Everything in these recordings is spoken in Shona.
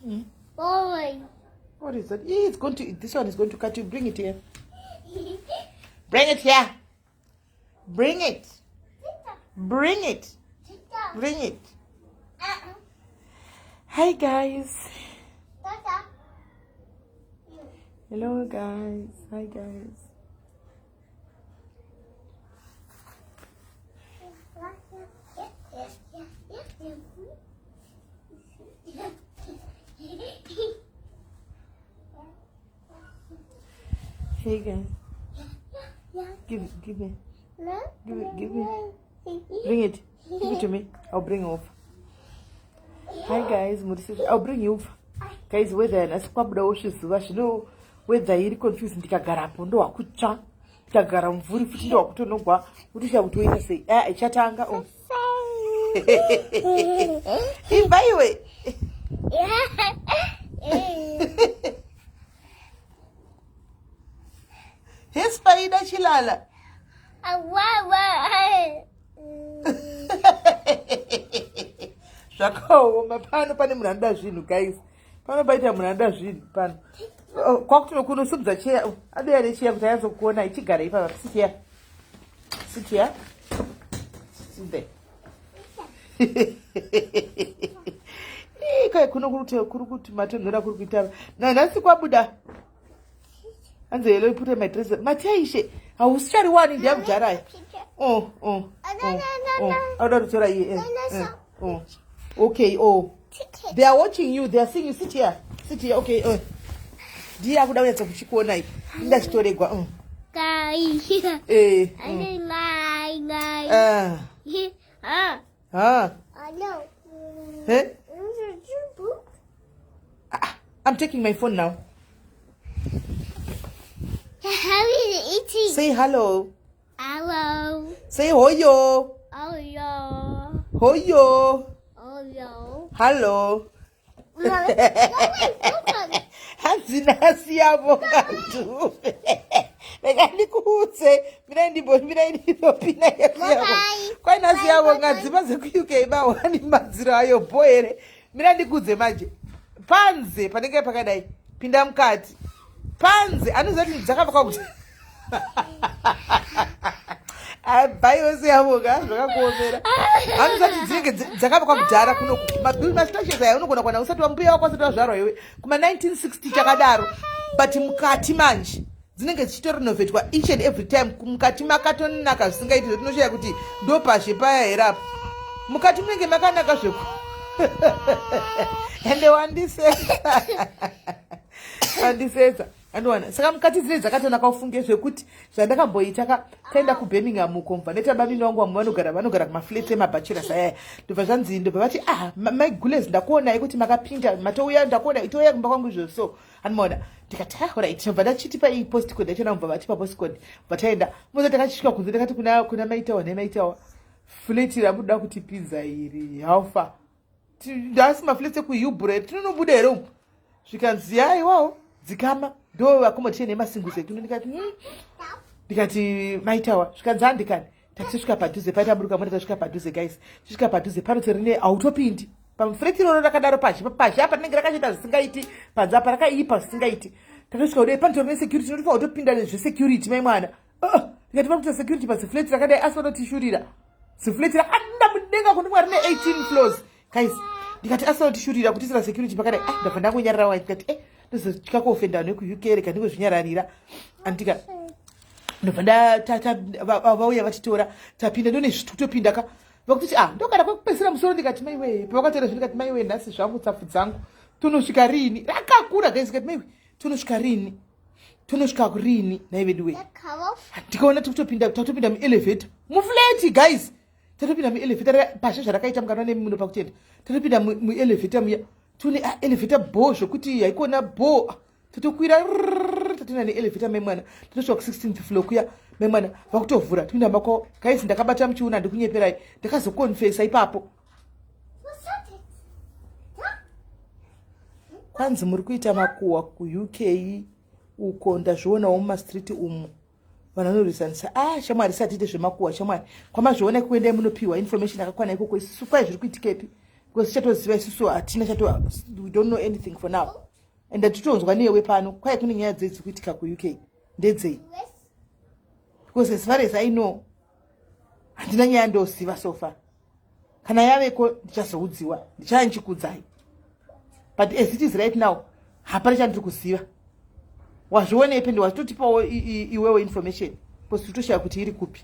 Boy. What is that? It's going to, this one is going to cut you. Bring it here. Bring it here. Bring it. Bring it. Bring it. Hi guys. Hello guys. Hi guys. Hey guys. Give give me. Give it, give me. Bring it. Give it to me. I'll bring off. Hi guys, muri I'll bring you over. Guys, weather yanhasi kwabudawo zvizuva zvino weather iri confused ndikagarapo ndohwakutsva ndikagara mumvuri futi ndohwakutonogwa utoshaya kuti woita sei ah ichatanga oh. Imba iwe. Hespaida chilala. Zvakaoma pano pane munhu anoda zvinhu guys. Pano paita munhu anoda zvinhu pano. Oh, kwakuti kunosumudza cheya oh, adoya necheya kuti anyatsokuona ichigara ipapa sit here. Sit here. Sit there. Kai kuno kuri kuti matonhora kuri kuita nanhasi kwabuda hanzi hello put my dress mataishe hausichari wani ndiyakudharaya oh oh oh oh auda kutora iye eh, eh, oh okay oh they are watching you they are seeing you sit here sit here okay oh ndiye akuda kunyatsa kuchikuona iyi ndachitoregwa mm. Eh, Ah. Ah. Eh? Ah, I'm taking my phone now. How is it eating? Say hello. Hello. Say hoyo. Hoyo. Hoyo. Hoyo. Hello. Hanzi nhasi yavo kantu. Rega ndikuudze, mirai ndimbo mirai ndinopina yavo. Kwai nhasi yavo ngadzimba dzekuUK mahwani madziro ayo bho here. Mirai ndikuudze manje. Panze panenge pakadai. Pinda mukati. Panze anoziva kuti dzakavakwa kuti bhai wese yavo ka zvakakuomera hanozati dzinenge dzakavakwa kudhara kuno mastructures aya unogona kuwana usati wambuya wako usati wazvarwa iwe kuma 1960 chakadaro but mukati manje dzinenge dzichitorenovetwa each and every time mukati makatonaka zvisingaiti zvetinoshaya kuti ndopazhe paya here apa mukati munenge makanaka zveku ende wandisetsa wandisetsa andiwana saka mukati dzine dzakatonaka ufunge zvekuti zvandakamboita ka taenda kubirmingham uko mubva ndaita bamini vangu vamwe vanogara vanogara kumaflats emabachelors ayaya ndobva zvanzi ndobva vati ah mai gules ndakuonai kuti makapinda matouya ndakuona itouya kumba kwangu izvozvo so andimaona ndikati ah orit ndobva ndachitipa iyi post code yachona mubva vatipa post code bva taenda moza takachisvika kunze ndakati kuna kuna maitawa nemaitawa flat ramuda kutipinza iri how far ndasi maflats ekuhubro here tinonobuda here umu zvikanzi ya iwawo dzikama ndo accommodation yemasingle edu ndikati hmm. ndikati maitawa zvikanzi handikani tatisvika padhuze paitaburuka mota tasvika padhuze guys tisvika padhuze panotori ne hautopindi pamufreti iroro rakadaro pazhi pazhi apa rinenge rakachita zvisingaiti panze apa rakaipa zvisingaiti takasvika kudai panotori nesecurity notifa utopinda nezvesecurity mai mwana ah, ndikati pakuita security pazifleti rakadai asi vanotishurira zifleti rakanda mudenga kundimwa rine 18 floors guys ndikati asi vanotishurira kutisira security pakadai ah ndabva ndangonyarara wai ndikati eh ndozotya kuofenda vanhu vekuuk rega ndingozvinyararira andika ndobva vauya vatitora tapinda ndone zvitopinda ka vakutoti ah ndokana kwekupesera musoro ndikati maiwe pavakatora zvo ndikati maiwe nhasi zvangu tsapfu dzangu tonosvika riini rakakura guys ndikati maiwe tonosvika riini tonosvika kurini nhai vedu wee ndikaona tikutopinda tatopinda muelevator mufleti guys tatopinda muelevator pashe zvarakaita mukanwa nemi muno pakutenda tatopinda muelevator muya tione ah, elevator bho zvekuti haikona bho tatokwira tatoenda neelevator mai mwana tatosvika ku16th floor kuya mai mwana vakutovhura tipinda mako guys ndakabata muchiona ndikunyeperai ndakazokonfesa ipapo kwanzi muri kuita makuhwa kuuk uko ndazvionawo mumastreet umu vanhu vanorwisanisa ah shamwari satiite zvemakuhwa shamwari kwamazviona kuendai munopiwa information yakakwana ikoko isusu kwai zviri kuitikepi Because tichatoziva isusu hatina chato, we don't know anything for now. And titonzwa newe pano kwai kune nyaya dzei dziri kuitika kuUK ndedzei? Because as far as I know handina nyaya ndoziva so far. Kana yaveko ndichazoudziwa, ndichaya ndichikuudzai, but as it is right now hapana chandiri kuziva. Wazvionepi? Ndi wazvitotipawo iwewo information, because titoshaya kuti iri kupi.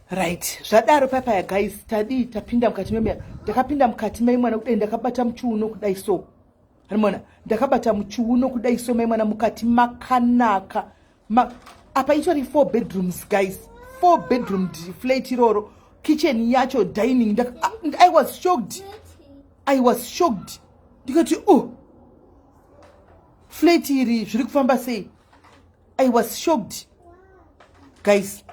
Right, zvadaro papaya guys, tadii? Tapinda mukati memya, ndakapinda mukati mai mwana kudai, ndakabata muchiuno kudai so, arimona, ndakabata muchiuno kudai so mai mwana, mukati makanaka. Apa itori four bedrooms guys, four bedroom flat iroro, kitchen yacho, dining. I was shocked, I was shocked. Ndikati, "Oh, flat iri zviri kufamba sei?" I was shocked guys.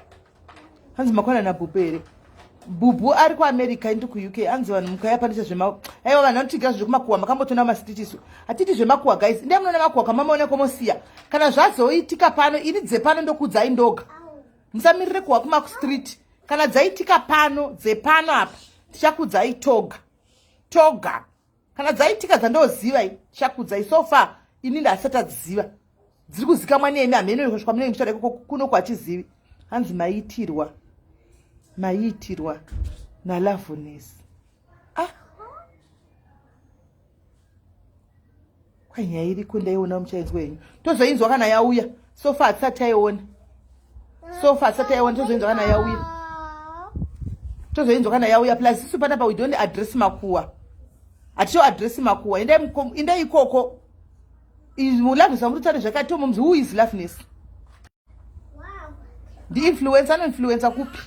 Hanzi makwana nabhubhu here? Bhubhu ari kuAmerica, indi kuUK. Hanzi vanhu mukaya panoita zvema, aiwa, vanhu vanotigira zvekumakuhwa. Makambotona masititiso hatiti zvemakuhwa guys. Ndai munoona makuhwa kamamaona komosiya. Kana zvazoitika pano, ini dzepano ndokuudzai ndoga, musamirire kuhwa kumastreet. Kana dzaitika pano, dzepano apa tichakudzai toga toga. Kana dzaitika dzandoziva, tichakudzai. So far ini ndasati adziziva, dziri kuzikamwa nemi, hameno kwamunenge muchitaura ikoko, kuno kwatizivi. Hanzi maitirwa, maitirwa naLoveness. Ah, kwanyaya iriko ndaiona, muchainzwa henyu, tozoinzwa kana yauya. So far hatisati taiona, so far hatisati taiona, tozoinzwa kana yauya, tozoinzwa kana yauya. Plus isu panapa we don't address makuwa, hatito address makuwa. Indai ikoko. Loveness vamuritaure zvakati mumzi, who is Loveness? Ndiinfluencer? Anoinfluencer kupi?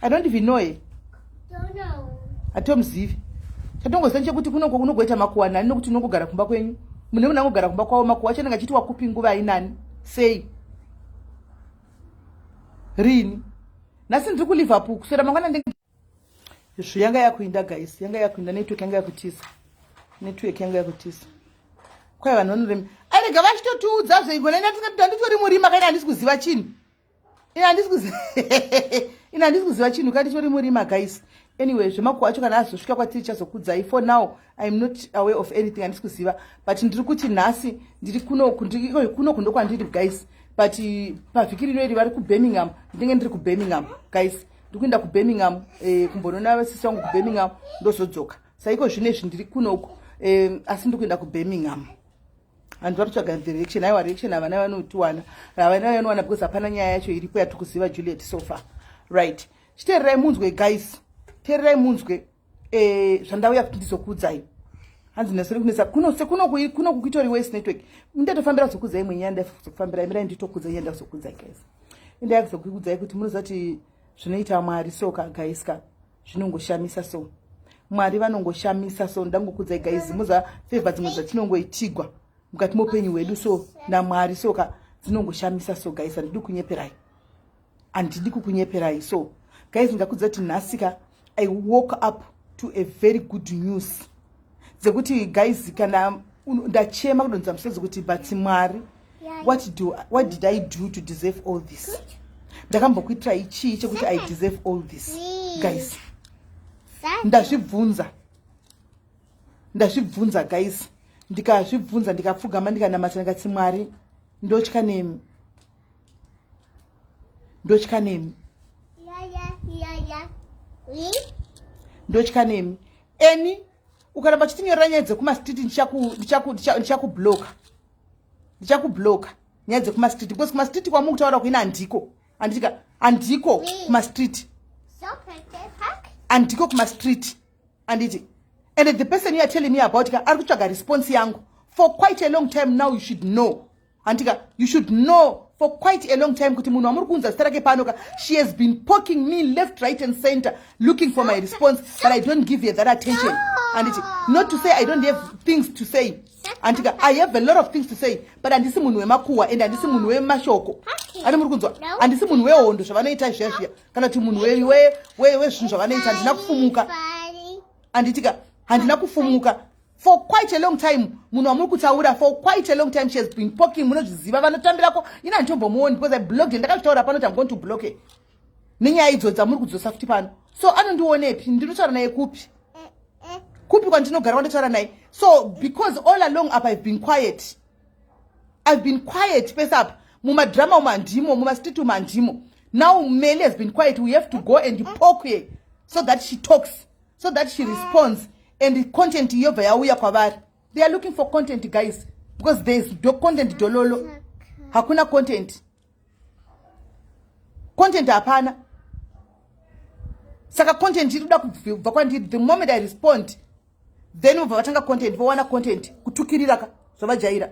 I don't even know her. Hatomuzivi. Chatongoziva nchekuti kunoko kunogoita makuwa nani, nokuti unongogara kumba kwenyu, mune munangogara kumba kwavo. Makuwa acho anenge achitiwa kupi, nguva inani, sei, rini? Nhasi ndiri kuLiverpool, kuswera mangwana ndenge izvo. Yanga yakuinda guys, yanga yakuinda network, yanga yakutisa network, yanga yakutisa. Kwai vanhu vanorema, airega vachitotiudza zveigona. Ndanditori murima kaina, handisi kuziva chinhu ina, handisi kuziva chinhu ka, nditori murima guys. Anyway, zvemakuhwa acho kana azosvika kwatiri chazokudzai. For now I am not aware of anything, handisi kuziva. But ndiri kuti nhasi ndiri kunoku, kunoku ndokwandiri guys, but pavhiki rino iri vari kuBirmingham, ndinenge ndiri kuBirmingham guys. Ndiri kuenda kuBirmingham kumbonona sisi vangu kuBirmingham, ndozodzoka. Saiko zvino izvi ndiri kunoku, asi ndiri kuenda kuBirmingham. Hanhu vari kutsvaga the reaction. Aiwa, reaction havana vanotiwana, havana vanowana, because hapana nyaya yacho iripo yatiri kuziva, Juliet, so far. Right, chiteererai munzwe guys, teererai munzwe zvandauya kuti ndizokuudzai. Hanzi nesori kunetsa kuno, sekunoku kuitori west network. Ndatofambira kuzokuudzai imwe nyaya, ndazokufambirai. Mirai nditokuudzai nyaya ndakuzokuudzai guys. Indaya kuzokuudzai kuti munoziva kuti zvinoita Mwari so ka guys ka, zvinongoshamisa so, Mwari vanongoshamisa so. Ndangokuudzai guys, muza favour dzimwe dzatinongoitigwa mukati meupenyu hwedu so naMwari so ka, dzinongoshamisa so guys. Handidi kunyeperai, handidi kukunyeperai. So guys, ndakudza kuti nhasi ka, I woke up to a very good news dzekuti guys, kana ndachema kudonza musodzi kuti, but Mwari, what did I do to deserve all this? Ndakambokuitirai chii chekuti I deserve all this guys? Ndazvibvunza, ndazvibvunza guys, ndikazvibvunza, ndikapfugama, ndikanamata, ndikati, "Mwari, ndotya nemi, ndotya nemi, ndotya nemi." Eni ukaramba chitinyorera nyaya dzekumastreet, ndichakubloka, ndichakubloka nyaya dzekumastreet, because kumastreet kwamukutaura kuina handiko, handitika, handiko kumastreet, handiko kumastreet, handiti? And the person you are telling me about ka, ari kutsvaga response yangu for quite a long time now. You should know, handika? You should know for quite a long time kuti munhu wamuri kuunza zita rake pano ka, she has been poking me left, right and center, looking for my response, but I don't give her that attention, handiti? Not to say I don't have things to say, handika? I have a lot of things to say, but handisi munhu wemakuhwa and handisi munhu wemashoko ani, muri kunzwa? Handisi munhu wehondo zvavanoita zviya zviya, kana kuti munhu wezvinhu zvavanoita. Handina kufumuka, handitika? Handina kufumuka. For quite a long time munhu wamuri kutaura, for quite a long time she has been poking. Munozviziva vanotambirako. Ina handitombomuoni because I blocked. Ndakazvitaura pano kuti I'm going to block her nenyaya idzo dzamuri kudzosa futi pano. So anondionepi? Ndinotaura naye kupi? Kupi kwandinogara kwandotaura naye? So because all along apa I've been quiet. I've been quiet pese apa. Mumadrama umu handimo, mumastreet umu handimo. Now Meli has been quiet. We have to go and poke her so that she talks, so that she responds, and the content yobva yauya kwavari. They are looking for content, guys, because there is do content dololo. Hakuna content. Content hapana. Saka content iri kuda kubva kwandiri. The moment I respond, then vobva vatanga content, vowana content, kutukirira ka zvavajaira.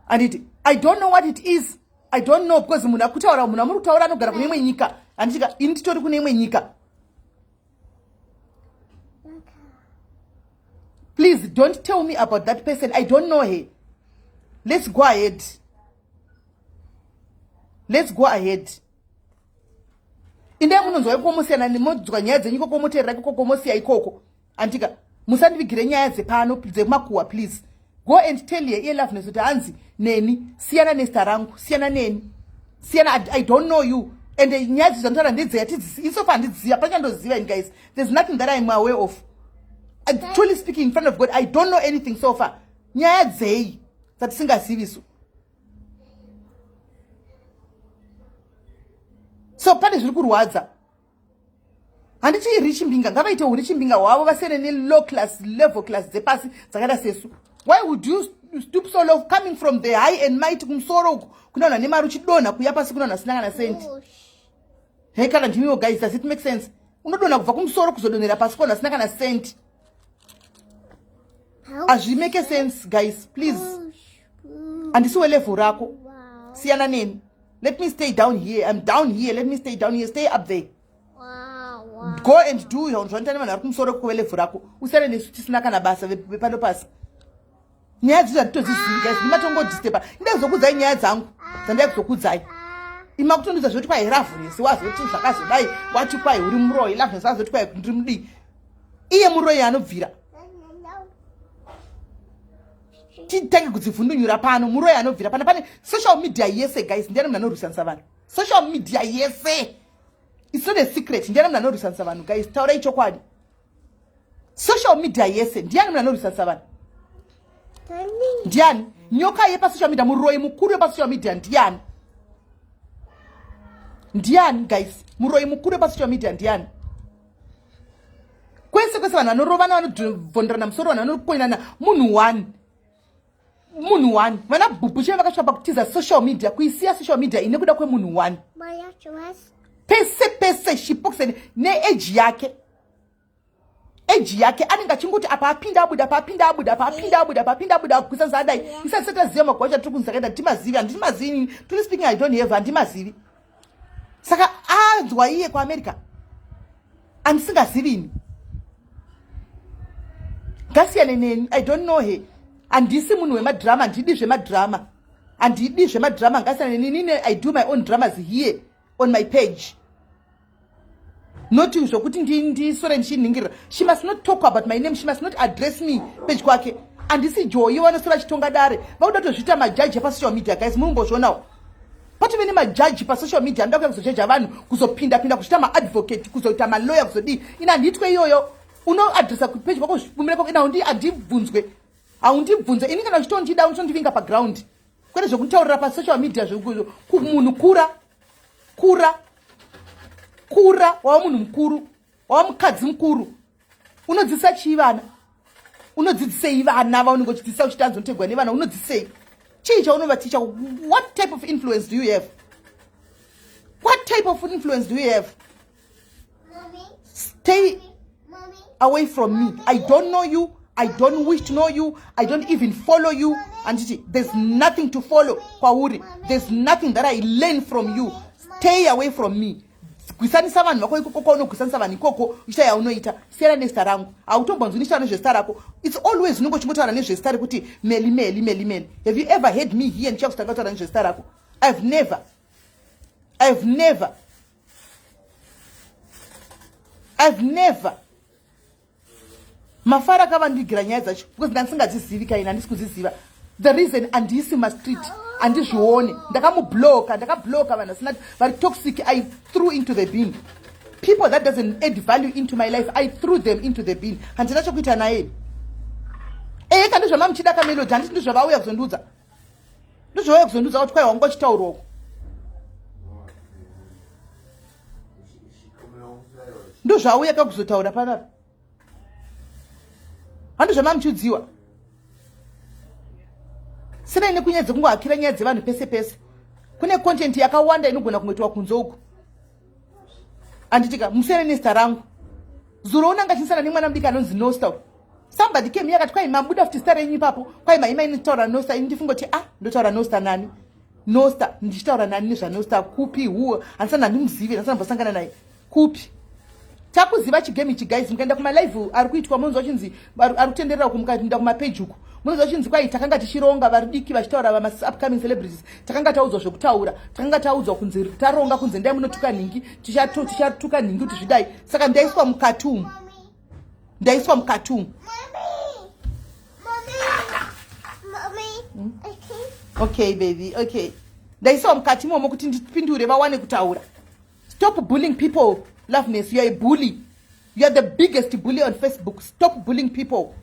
Anditi I don't know what it is. I don't know, because munhu akutaura, munhu amuri kutaura anogara kune imwe nyika. Handitika ini titori kune imwe nyika. Please don't tell me about that person. I don't know her. Let's go ahead. Let's go ahead. Indai munonzwa ikoko, mosiyana nemodzwa nyaya dzenyu ikoko, moteerera ikoko, mosiya ikoko. Andika musandivigire nyaya dzepano dzemakuhwa. Please go and tell her iye Loveness kuti hanzi neni siyana nezita rangu, siyana neni, siyana. I don't know you, and nyaya dzi zvanotaura ndedzeya isofa handidziva pachandoziva. And guys, there's nothing that I'm aware of. Truly speaking, in front of God, I don't know anything so far. Nyaya dzei dzatisingazivisu? So pane zviri kurwadza. Handiti richimbinga ngavaite urichimbinga hwavo, vasiyane nelow class, level class dzepasi dzakaita sesu. Why would you stoop so low, coming from the high and mighty kumusoro uku kuna vanhu vane mari, uchidonha kuya pasi kuna vanhu vasina kana sendi? Hei, kana ndimiwo guys, does it make sense? Unodonha kubva kumusoro kuzodonhera pasi kuvanhu vasina kana sendi. Hazvimake sense, guys. Please, handisi welevel rako, siyana neni. Let me stay down here. I'm down here, let me stay down here. Stay up there. Go and do zvanoita nevanhu vari kumusoro kuvelevhu rako. Usiyane nesu tisina kana basa vepano pasi. Nyaya dzidzo handitodzizivi, guys. Ndimatongodisturba. Inda kuzokudzai nyaya dzangu dzandai kuzokudzai. Ima kutondudza zvoti kwai Ravhunesi wazoti zvakazodai, wati kwai uri muroyi. Lavhunesi wazoti kwai ndiri mudii. Iye muroyi anobvira titange kudzivhundunyura pano. Muroyi anobvira pana pane social media yese, guys. Ndiani munhu anorwisanisa vanhu? Social media yese, it's not a secret. Ndiani munhu anorwisanisa vanhu, guys? Taurai chokwadi. Social media yese, ndiani munhu anorwisanisa vanhu? Ndiani nyoka yepasocial media? Muroyi mukuru wepasocial media ndiani? Ndiani, guys? Muroyi mukuru wepasocial media ndiani? Kwese kwese vanhu vanorovana, vanobvonderana musoro, vanhu vanokonana, munhu one, munhu one. Vana bhubhu chaivo vakasvika pakutiza social media, kuisiya social media ine kuda kwemunhu one. Pese pese shipokiseni neage yake, age yake anenge achingoti apa apinda abuda, apa apinda abuda, apa apinda abuda, apa apinda abuda, agwisanisa adai. Isati sataziva magwacho atiri kunzi akaenda. Timazivi? Handimazivi. Truly speaking, I don't have, handimazivi. Saka anzwa iye kuAmerica andisingazivi ini, ngasiyane neni. I don't know her. Handisi munhu wemadrama, handidi zvemadrama, handidi zvemadrama. Ngasiyane neni. Inini I do my own dramas here on my page, not zvokuti ndisore ndichinhingirira. She must not talk about my name. She must not address me page kwake. Handisi joyi vanosora chitonga dare. Vakuda kutozviita majaji epasocial media, guys. Munombozvionawo patove nemajaji pasocial media anoda kuya kuzojaja vanhu, kuzopinda pinda, kuchiita maadvocate, kuzoita maloya, kuzodii. Ina handiitwe iyoyo. Unoadresa kupage kwako, zvipumire kwako. Ina handibvunzwe, haundibvunze ini. Kana uchitondida, unotondivinga paground, kwete zvekutaurira pasocial media. Munhu kura, kura, kura. Wava munhu mukuru, wava mukadzi mukuru. Unodzidzisa chii vana? Unodzidzisei vana vaunenge uchidzidzisa uchiti anzonotegwa nevana? Unodzidzisei? Chii chaunovaticha? What type of influence do you have? What type of influence do you have? Stay away from me. I don't know you. I don't wish to know you. I don't even follow you. Anditi there's nothing to follow kwauri. There's nothing that I learn from you. Stay away from me. Gwisanisa vanhu vako ikoko kwaunogwisanisa vanhu ikoko, uchiita yaunoita. Siyana nezita rangu. Hautombonzwi ndichitaura nezvezita rako. It's always unenge uchingotaura nezvezita rekuti Meli, Meli, Meli, Meli. Have you ever heard me here ndichiya kuzotanga kutaura nezvezita rako? I've never, I've never, I've never. Mafara akavandigira nyaya dzacho because ndandisingadzizivi kaini, handisi kudziziva. The reason handisi mastreet, handizvione. Ndakamubloka, ndakabloka vanhu vasina, vari toxic. I threw into the bin. People that doesn't add value into my life, I threw them into the bin. Handina chokuita naye. Eye ka ndozvamamuchida kamelody, handiti ndozvavauya kuzondiudza. Ndozvauya kuzondiudza kuti kwai wanga uchitaura uko. Ndozvauya kakuzotaura panapa. Handi zvamamuchiudziwa. Sinai nekunyaya dzekungohakira nyaya dzevanhu pese pese. Kune content yakawanda inogona kungoitwa kunze uku. Anditika musiyane nezita rangu. Zuro unanga chinisana nemwana mudiki anonzi Nosta. Somebody came here akati kwai mabuda futi zita renyu ipapo. Kwai maima inotaura Nosta ini ndifunga kuti ah ndotaura Nosta nani? Nosta ndichitaura nani nezvaNosta kupi huo handisana handimuzivi handisana mbosangana naye. Kupi? Takuziva chigame ichi guys, mukaenda kuma live ari kuitwa munonzwa chinzi ari kutenderera uku, mukaenda kuma page uku munonzwa chinzi kwai takanga tichironga vari diki vachitaura vama upcoming celebrities, takanga taudzwa zvekutaura, takanga taudzwa kunzi taronga kunzi ndai munotuka nhingi, tichatuka nhingi kuti zvidai. Saka ndaiswa mukati umu, ndaiswa mukati umu. Okay baby, okay, ndaiswa mukati imomo kuti ndipindure vawane kutaura. Stop bullying people, Loveness. You are a bully. You are the biggest bully on Facebook. Stop bullying people.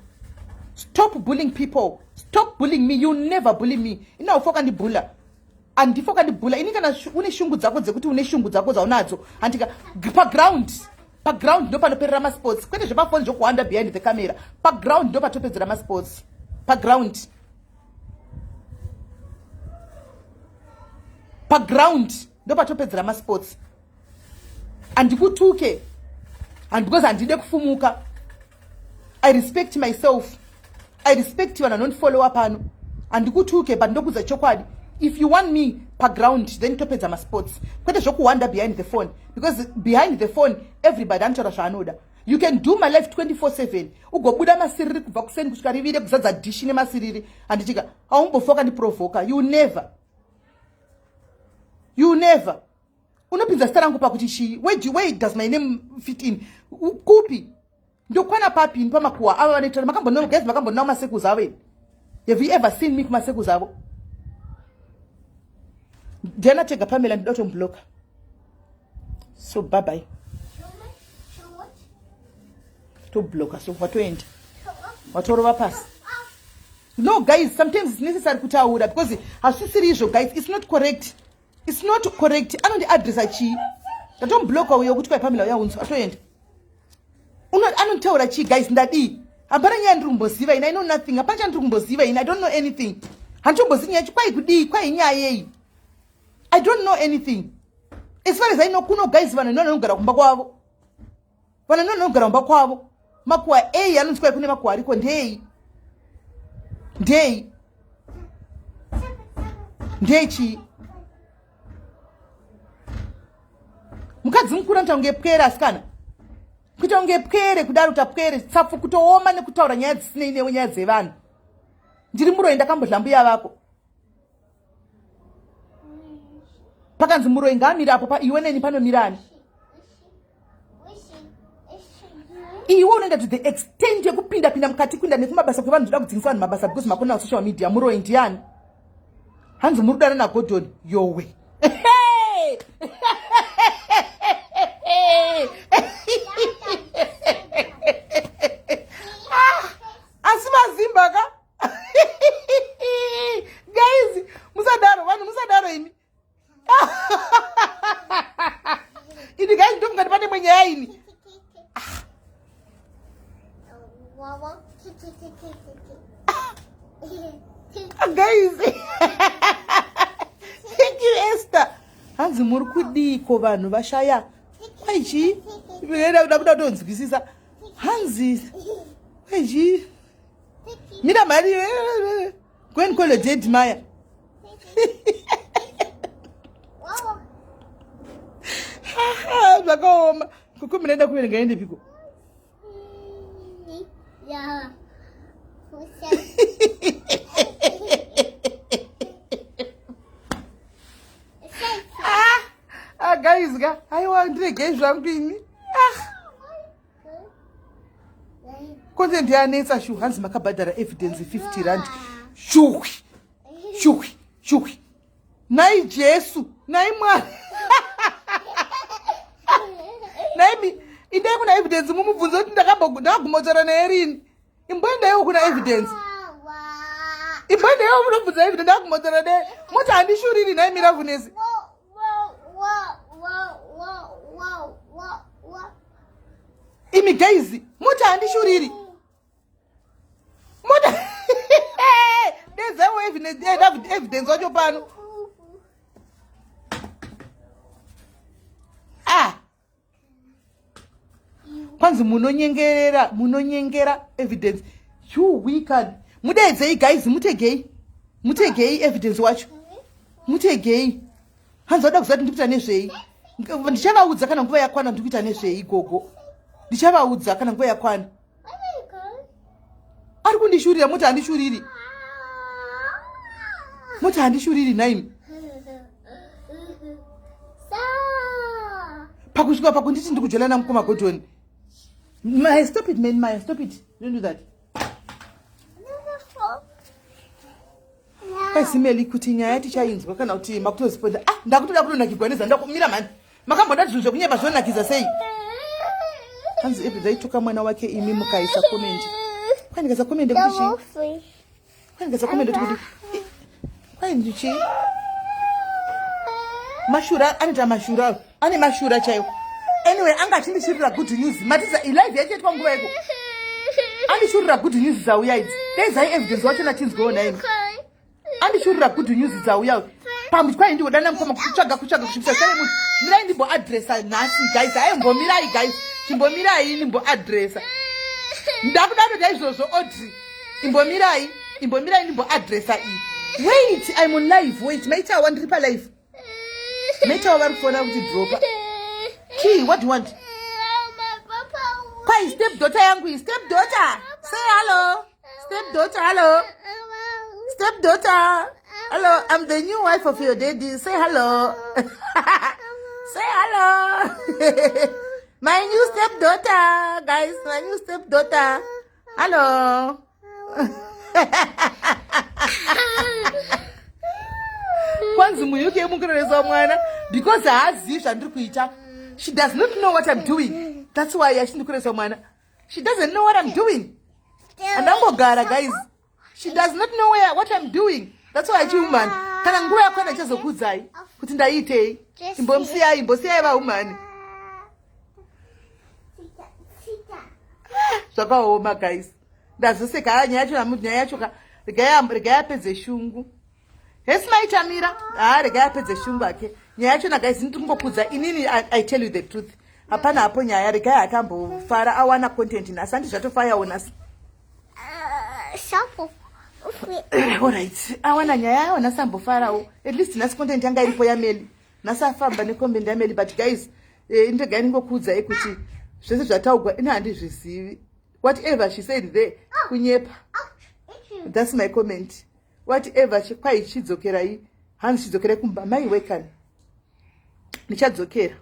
Stop bullying people. Stop bullying me. You never bully me. Ina ufoka ndibhula. Andifoka ndibhula. Ini kana une shungu dzako dzekuti une shungu dzako dzaunadzo. Andika pa ground. Pa ground ndo panoperera ma sports. Kwete zvepafoni zvokuhanda behind the camera. Pa ground ndo patopedzera ma sports. Pa ground. Pa ground ndopatopedzera masports. Handikutuke and because handide kufumuka. I respect myself. I respect vanhu vanondifollowa pano. Handikutuke but ndokudza chokwadi. If you want me paground then topedza masports. Kwete zvokuhwanda behind the phone, because behind the phone everybody anotaura zvaanoda. You can do my life 24/7 ugobuda masiriri kubva kuseni kusvika rivire kuzadza dishi nemasiriri. Handitika haumbofoka ndiprovoka. You never. You never. Unopinza zita rangu pakuti chii? Where does my name fit in? Kupi? Ndokwana papi ini pamakuwa ava vanoita makambonona guys, makambonona kumasekuzi avo ini. Have you ever seen me kumasekuzi avo? Ndiana tega Pamela ndinoda kutomubloka. So bye bye. Tobloka so watoenda. Watorova pasi. No guys, sometimes it's necessary kutaura because hazvisiri izvo guys, it's not correct. It's not correct. Anondi addressa chii? Ndatomubloka uyo kuti kwai Pamela uya unzwa atoenda. Anonitaura chii guys, ndadii? Hapana nyaya ndiri kumboziva ini, I know nothing. Hapana chandiri kumboziva ini, I don't know anything. Handitombozivi nyaya kwai kudii, kwai nyaya yei. I don't know anything. As far as I know, kuno guys vanhu vanogara kumba kwavo. Vanhu vanogara kumba kwavo. Makuwa ei anonzi kwai kune makuwa ariko ndei. Ndei. Ndei chii? Mukadzi mukuru anoita kunge pwere asikana. Kuita kunge pwere kudaro tapwere tsapfu kutooma nekutaura nyaya dzisinei newe nyaya dzevanhu. Ndiri muroyi ndakambodla mbuya vako. Pakanzi muroyi ngaamire apo pa iwe neni panomirani. Iwe unoenda to the extent yekupinda pinda mukati kuinda nekumabasa kwevanhu ndoda kudzingisa vanhu mabasa because makona social media. Muroyi ndiani? Hanzi muri kudana naGordon yowe. Asi mazimba ka? Guys, musadaro vanhu, musadaro imi. Ini guys ndofunga ndipane imwe nyaya ini. Guys. Thank you Esther. Hanzi muri kudiiko vanhu vashaya kwai chii? Kuda kuda kutonzwisisa. Hanzi kwai chii? Mira mari go and call your dad Maya. Zvakaoma. Koko munoenda kuverenga ende piko? Yeah. Ah, guys ka. Aiwa ndiregei zvangu ini. Ah. Content yanetsa shu hanzi makabhadhara evidence 50 rand. Shuhwi. Shuhwi. Shuhwi. Nai Jesu, nai Mwari. Nai Naimi indai kuna Evidence mumubvunze kuti ndakagumbotaura naye rini. Imboendaiwo kuna Evidence, imboendaiwo munobvunza Evidence ndakagumbotaura naye. Moti handishuriri naimi Ravunesi. Imi guys, moti handishuriri. Mota dezaiwo Evidence wacho pano. Ah, kwanzi munonyengerera, munonyengera Evidence. You wicked. Mudeedzei guys, mutegei, mutegei Evidence wacho, mutegei. Hanzi vada kuziva kuti ndikuita nezvei. Ndichavaudza kana nguva yakwana ndikuita nezvei. Gogo, ndichavaudza kana nguva yakwana. Ari kundishurira, moti handishuriri, moti handishuriri naimi. Pakusvika pakunditi ndikujola namukoma Godoni. Maya, stop it man. Maya, stop it, don't do that. Kaisimeli kuti nyaya tichainzwa kana kuti makutoziponda. Ah, ndakutoda kutonakigwa nezvandakumira mani. Makamboda zvinhu zvekunyeba zvonakidza sei? Hanzi Evi dzaituka mwana wake, imi mukaisa comment. Kwai ndikaisa comment kuti chii? Kwai ndikaisa comment kuti kwai ndichii? Mashura anoita mashura, ane mashura chaiwo. Anyway, anga achindishurira good news. Matiza ilive yachaitwa nguva iko. Andishurira good news dzauya idzi. Dezai Evidence wacho natinzwewo naimi. Andishurira good news dzauya pamwe. Kwai ndingodana mukoma kutsvaga, kutsvaga kusvibisa sare munhu. Mirai ndimboadresa nhasi guys. Aimbomirai guys, chimbomirai ndimboadresa. Ndakuda kutoita izvozvo. Audrey, imbomirai, imbomirai ndimboadresa iyi. Wait, I'm on live. Wait, maitawa, ndiri palive. Maitawa vari kufona kuti dropa key. What do you want? Kwai step daughter yangu iyi. Step daughter, say hello. Step daughter, hello. Step daughter, hello. I'm the new wife of your daddy. Say hello, say hello. My new step daughter guys, my new step daughter, hello. Kwanzi muUK mukureresa mwana because haazivi zvandiri kuita. She does not know what I'm doing, that's why achindikuresa mwana. She doesn't know what I'm doing. Andangogara guys, she does not know what I'm doing, that's why achiumani. Kana nguva yakwana ichazokudzai kuti ndaiitei. Imbomusiyai, imbosiyai vaumani. Zvakaoma guys, ndazoseka. Ha, nyaya yacho, nyaya yacho ka, regai apedze shungu. Hesi maichamira. Ha, regai apedze shungu ake. Nyaya yachona guys, ndiri kungokudza inini. I tell you the truth, hapana hapo nyaya. Regai akambofara, awana content nhasi. Handi zvatofayawo nhasi? Alright, awana nyaya, awana sambofarawo at least nhasi. Content yanga iripo yameli nhasi, afamba necontent yameli. But guys, ndegai ndingokuudzai kuti zvese zvataugwa ini handizvizivi. Whatever she said there, kunyepa. That's my comment. Whatever. Kwai chidzokerai, hanzi chidzokerai kumba. Mai wekani, ndichadzokera,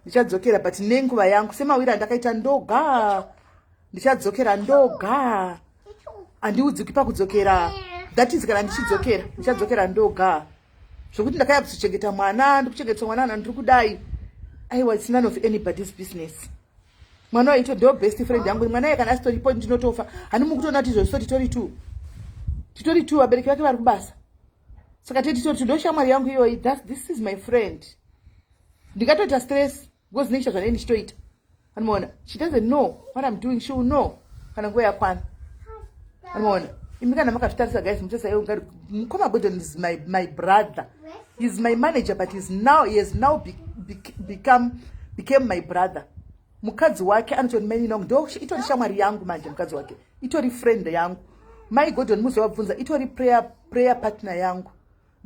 ndichadzokera, but nenguva yangu, semawiri andakaita ndoga. Ndichadzokera ndoga, handiudziki pakudzokera. That is, kana ndichidzokera, ndichadzokera ndoga. Zvokuti ndakaya kuzochengeta mwana, ndikuchengetesa mwana na ndiri kudai, aiwa, it's none of anybody's business. Mwana waito ndo best friend yangu. Mwana iye kana asitoripo ndinotofa. Hani mukutoona kuti izvozvo titori two, titori two. Vabereki vake vari kubasa, saka tetitori two. Ndo shamwari yangu iyoyi. This is my friend. Ndingatoita stress because ndinoita zvanei ndichitoita. Anomaona, she doesn't know what I'm doing. She will know kana nguva yakwana. Anomaona imi kana makazvitarisa guys, muchasaiwo ngari mukoma Gordon is my brother. He's my manager, but he has now be, be, become became my brother. Mukadzi wake anotori mainini wangu, ndo itori shamwari yangu manje. Mukadzi wake itori friend yangu. Mai Gordon muzovabvunza, itori prayer partner yangu.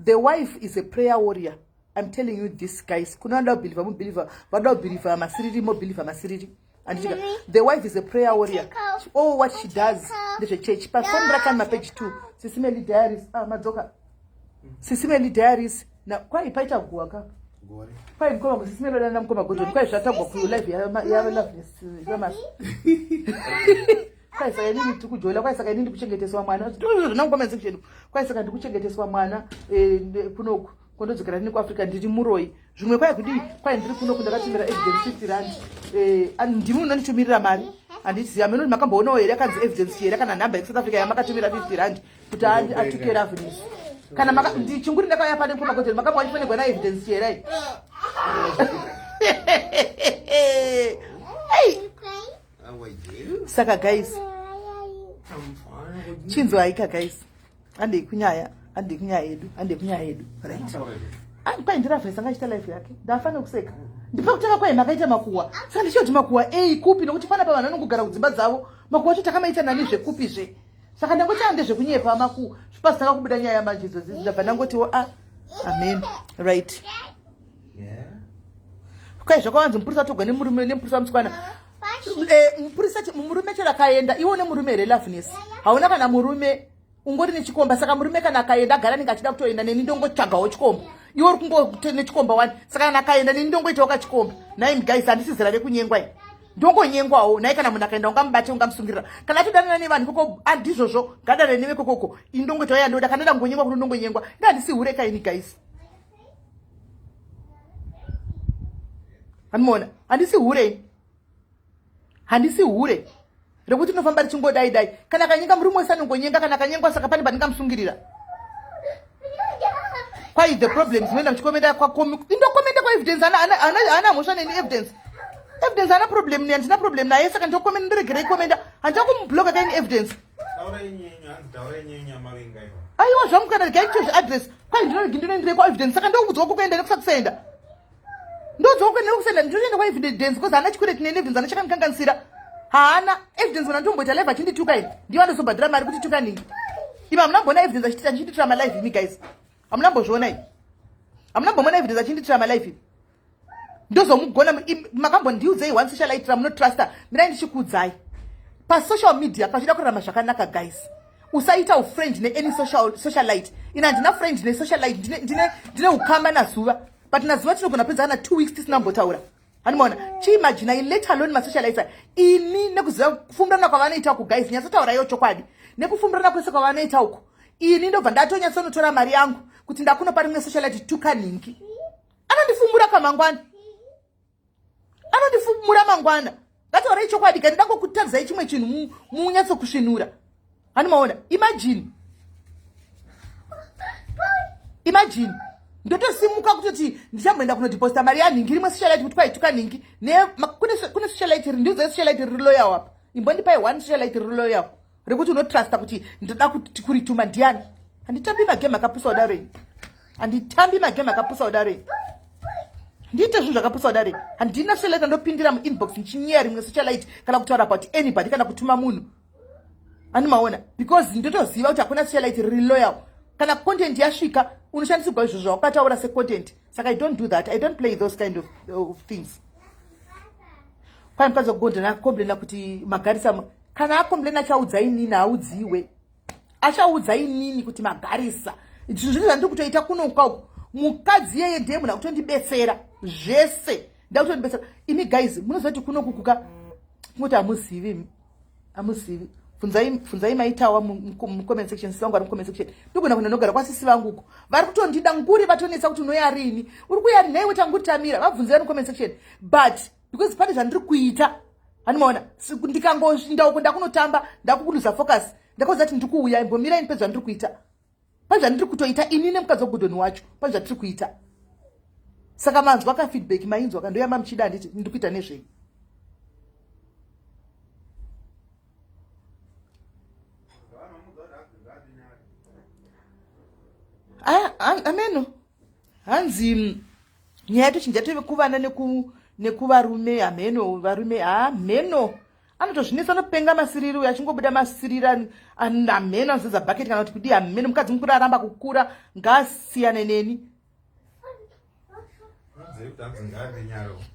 The wife is a prayer warrior, I'm telling you this guys. Kuna vanoda kubhilivha, mubhilivha, vanoda kubhilivha masiriri, mobhilivha masiriri. Anditika the wife is a prayer warrior. All what she does ndezvechechi. Pafoni rakani mapage 2, Sisimeli Diaries. Ah, madzoka Sisimeli Diaries. Na kwai paita guwa ka, kwai mukoma Sisimeli dana mukoma Godon. Kwai zvatagwa kulive yaloveness yamas. Kwai saka inini tiri kujoila. Kwai saka inini ndikuchengeteswa mwana. Zvina comment section. Kwai saka ndikuchengeteswa mwana kunoku. Kondodzokera rini kuAfrica ndiri muroyi. Zvimwe kwai kudii? Kwai ndiri kuno kundakatumira evidence 50 rand. Ndimi unonditumirira mari. Handiti hameno kuti makamboonawo here akanzi evidence here kana nhamba yekuSouth Africa yamakatumira 50 rand kuti atuke Loveness. Kana maka ndichinguri ndakauya pane mukoma Godwin makamba wachifanirwa na evidence here? Hey. Saka guys, chinzwaika guys, handei kunyaya, handei kunyaya yedu, handei kunyaya yedu, right? Kwai ndiravhesa angachiita life yake, ndafa nekuseka. Ndipa kutanga kwai makaita makuwa, saka ndichoti makuwa ei kupi, nokuti panapa vanhu vanongogara kudzimba dzavo, makuwa acho takamaita nani zvekupi zve. Saka ndangoti ande zvekunyepa makuwa, pasitanga kubuda nyaya manje idzodzi, ndabva ndangotiwo ah, amen, right. Kwai zvakawanzi mupurisa atogwa nemurume nemupurisa musikwana. Mupurisa murume chero akaenda iwe une murume here Loveness? Hauna kana murume, ungori nechikomba. Saka murume kana akaenda agara anenge achida kutoenda neni ndongotsvagawo chikomba. Iwe uri kungo nechikomba wani. Saka kana akaenda neni ndongoitawo kachikomba. Nhai guys, handisi zera rekunyengwa ini. Ndongonyengwawo. Nhai kana munhu akaenda ungamubate ungamusungirira. Kana atodanana nevanhu ikoko andizvozvo ngadanane newe ikokoko. Ini ndongoitawo yandoda. Kana ndoda kungonyengwa kuno ndongonyengwa. Ini handisi hure kaini guys. Hanimona, handisi hure. Handisi hure rekuti tinofamba richingodai dai. Kana akanyenga murume wese anongonyenga, kana akanyengwa saka pane pandingamusungirira. Kwai the problems munoenda muchikomenda kwa indokomenda kwa evidence ana ana ana ana mhosva neni evidence. Evidence ana problem ni handina problem naye saka ndokomenda ndoregerei komenda. Handina kumubloka kaini evidence. Aiwa zvangu kana regai ndichozvi address. Kwai ndinoenderei kwa evidence saka ndoudzwa kukuenda nekusakusaenda. Ndoudzwa kuenda nekusaenda ndinoenda kwa evidence because haana chikwereti neni evidence haana chakandikanganisira. Haana evidence kana ndomboita live achindituka ini. Ndiye andozobhadhara mari kuti tuka nini. Imi hamuna mbona evidence achiti achinditira ma live imi guys. Hamuna mbozviona imi. Hamuna mbomona evidence achinditira ma live imi. Ndozomugona makambondiudzei one socialite ramunotrusta mirai ndichikuudzai. Pa social media pachida kurarama zvakanaka guys. Usaita ufriend ne any socialite. Ina handina friend ne socialite, ndine ukama naZuva. But naZuva tinogona pedza kana 2 weeks tisina kumbotaura. Handimaona? Chiimagine let alone masocialites. Ini nekuziva kufumburana kwavanoita uku guys, nyatsotauraiwo chokwadi. Nekufumburana kwese kwavanoita uku. Ini ndobva ndatonyatsonotora mari yangu kuti ndakunopa rimwe socialite tuka nhingi. Anondifumbura kamangwana. Anondifumbura mangwana. Ngataurai chokwadi kani ndangokutarisai chimwe chinhu munyatsokusvinura. Handimaona? Imagine. Imagine. Ndotosimuka kutoti ndichamboenda kunodeposita mari yanhingi rimwe socialite kuti kwaituka nhingi. Kune socialite riri, ndiudzai socialite riri loyal apa. Imbondipai one socialite riri loyal. Rekuti unotrusta kuti ndoda kuti kurituma ndiani. Handitambi magame akapusa kudaro ini. Handitambi magame akapusa kudaro ini. Ndiite zvinhu zvakapusa kudaro ini. Handina socialite andopindira muinbox ndichinyeya rimwe socialite kana kutaura about anybody kana kutuma munhu. Handimaona? Because ndotoziva kuti hakuna socialite riri loyal. Kana content yasvika unoshandisirwa izvozvo zvawakataura secontent. Saka I don't do that. I don't play those kind of things. Kwai mukadzi wekugonda nakomplaina kuti magarisa kana akomplaina achaudza inini audziwe. Achaudza inini kuti magarisa. Zvinhu zvino zvandiri kutoita kuno uku. Mukadzi yeye ndiye munhu akutondibetsera zvese. Ndakutondibetsera. Imi guys munoziva kuti kuno kukuka kungoti hamuzivi. Hamuzivi. Bvunzai maitawa mu comment section, sisi vangu vari mu comment section. Ndogona kunonogara kwasisi vangu uko. Vari kutondida nguri vatonetsa kuti unoya rini. Uri kuya rini? Nhaiwe tanguri tamira. Vabvunzira mu comment section. But because pane zvandiri kuita, handimaona, ndikangoenda uko ndakunotamba, ndakukuluza focus. Ndakaudza kuti ndiri kuuya, imbomira ini pane zvandiri kuita. Pane zvandiri kutoita ini nemukadzi waGordon wacho, pane zvatiri kuita. Saka manzwa ka feedback mainzwa ka ndoyamba muchida handiti ndiri kuita nezvei. Ameno hanzi nyaya yatochinja tove kuvana nekuvarume hameno varume hameno anotozvinetsa anopenga masiriri uyo achingobuda masiriri hameno anozadza bucket kana kuti kudii hameno mukadzi mukuru aramba kukura ngaasiyane neni.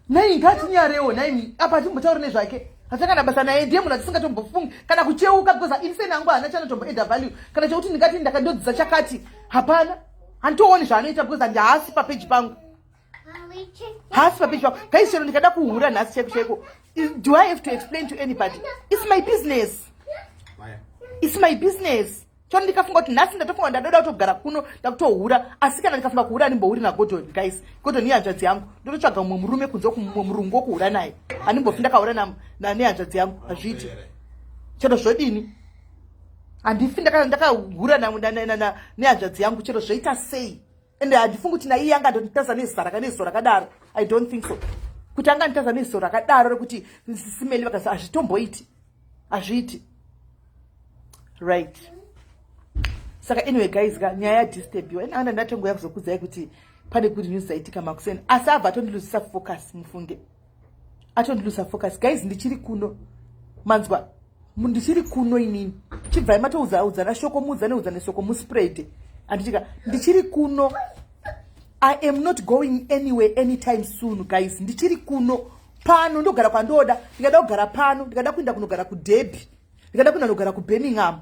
Nai ngatinyarewo nai apa atimbotauri nezvake. Hatina kana basa naye ndiye munhu atisingatombofungi kana kucheuka because insane angu haana chanotombo add value kana chekuti ndingati ndakandodzidza chakati hapana. Handitooni zvaanoita because handi haasi papeji pangu. Haasi papeji pangu. Guys chero ndikada kuhura nhasi chaiko chaiko. Do I have to explain to anybody? It's my business. It's my business. Chero ndikafunga kuti nhasi ndatofunga ndadoda kutogara kuno, ndakutohura, asi kana ndikafunga kuhura, handimbohuri naGordon, guys. Gordon ihanzvadzi yangu. Ndototsvaga mumwe murume kunze, kumumwe murungu wokuhura naye. Handimbofi ndakahura nehanzvadzi yangu, hazviiti. Chero zvodini, handifi ndakahura nehanzvadzi yangu, chero zvoita sei. Ende handifungi kuti naiye anga ndonditaza neziso rakadaro. I don't think so kuti anganditaza neziso rakadaro rekuti simeli vakazi. Hazvitomboiti, hazviiti, right? Saka anyway, guys ka, nyaya yadisturbiwa ene anga ndatongoya kuzokudzai kuti pane good news dzaitika makuseni, asi abva atondiluzisa focus. Mufunge, atondilusa focus. Guys, ndichiri kuno, manzwa? Ndichiri kuno inini. Chibvai matoudzana shoko, muudzane udzane shoko, muspread, handitika? Ndichiri kuno. I am not going anywhere anytime soon, guys. Ndichiri kuno pano, ndogara kwandoda. Ndikada kugara pano, ndikada kuenda kunogara kuDerby, ndikada kuenda kunogara kuBirmingham,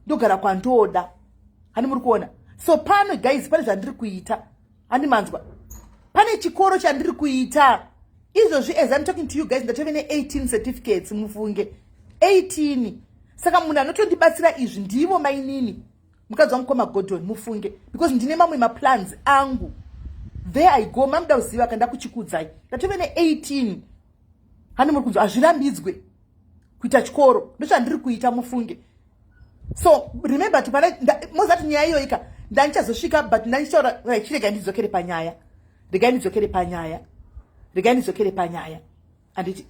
ndogara kwandoda. Hani muri kuona? So pano, guys, pane zvandiri kuita, handi manzwa? Pane chikoro chandiri kuita izvozvi. As I'm talking to you guys, ndatove ne18 certificates, mufunge, 18. Saka munhu anotondibatsira izvi ndivo mainini, mukadzi wangu kwamaGordon, mufunge, because ndine mamwe maplans angu. There I go. Mamuda kuziva kanda kuchikudzai, ndatove ne18. Hani muri kunzwa? Hazvirambidzwe kuita chikoro, ndozvandiri kuita, mufunge. So remember kuti pana mozati nyaya iyoyika ndandichazosvika, but ndandichitaura. Right, chiregai ndidzokere panyaya, regai ndidzokere panyaya, regai ndidzokere panyaya, handiti?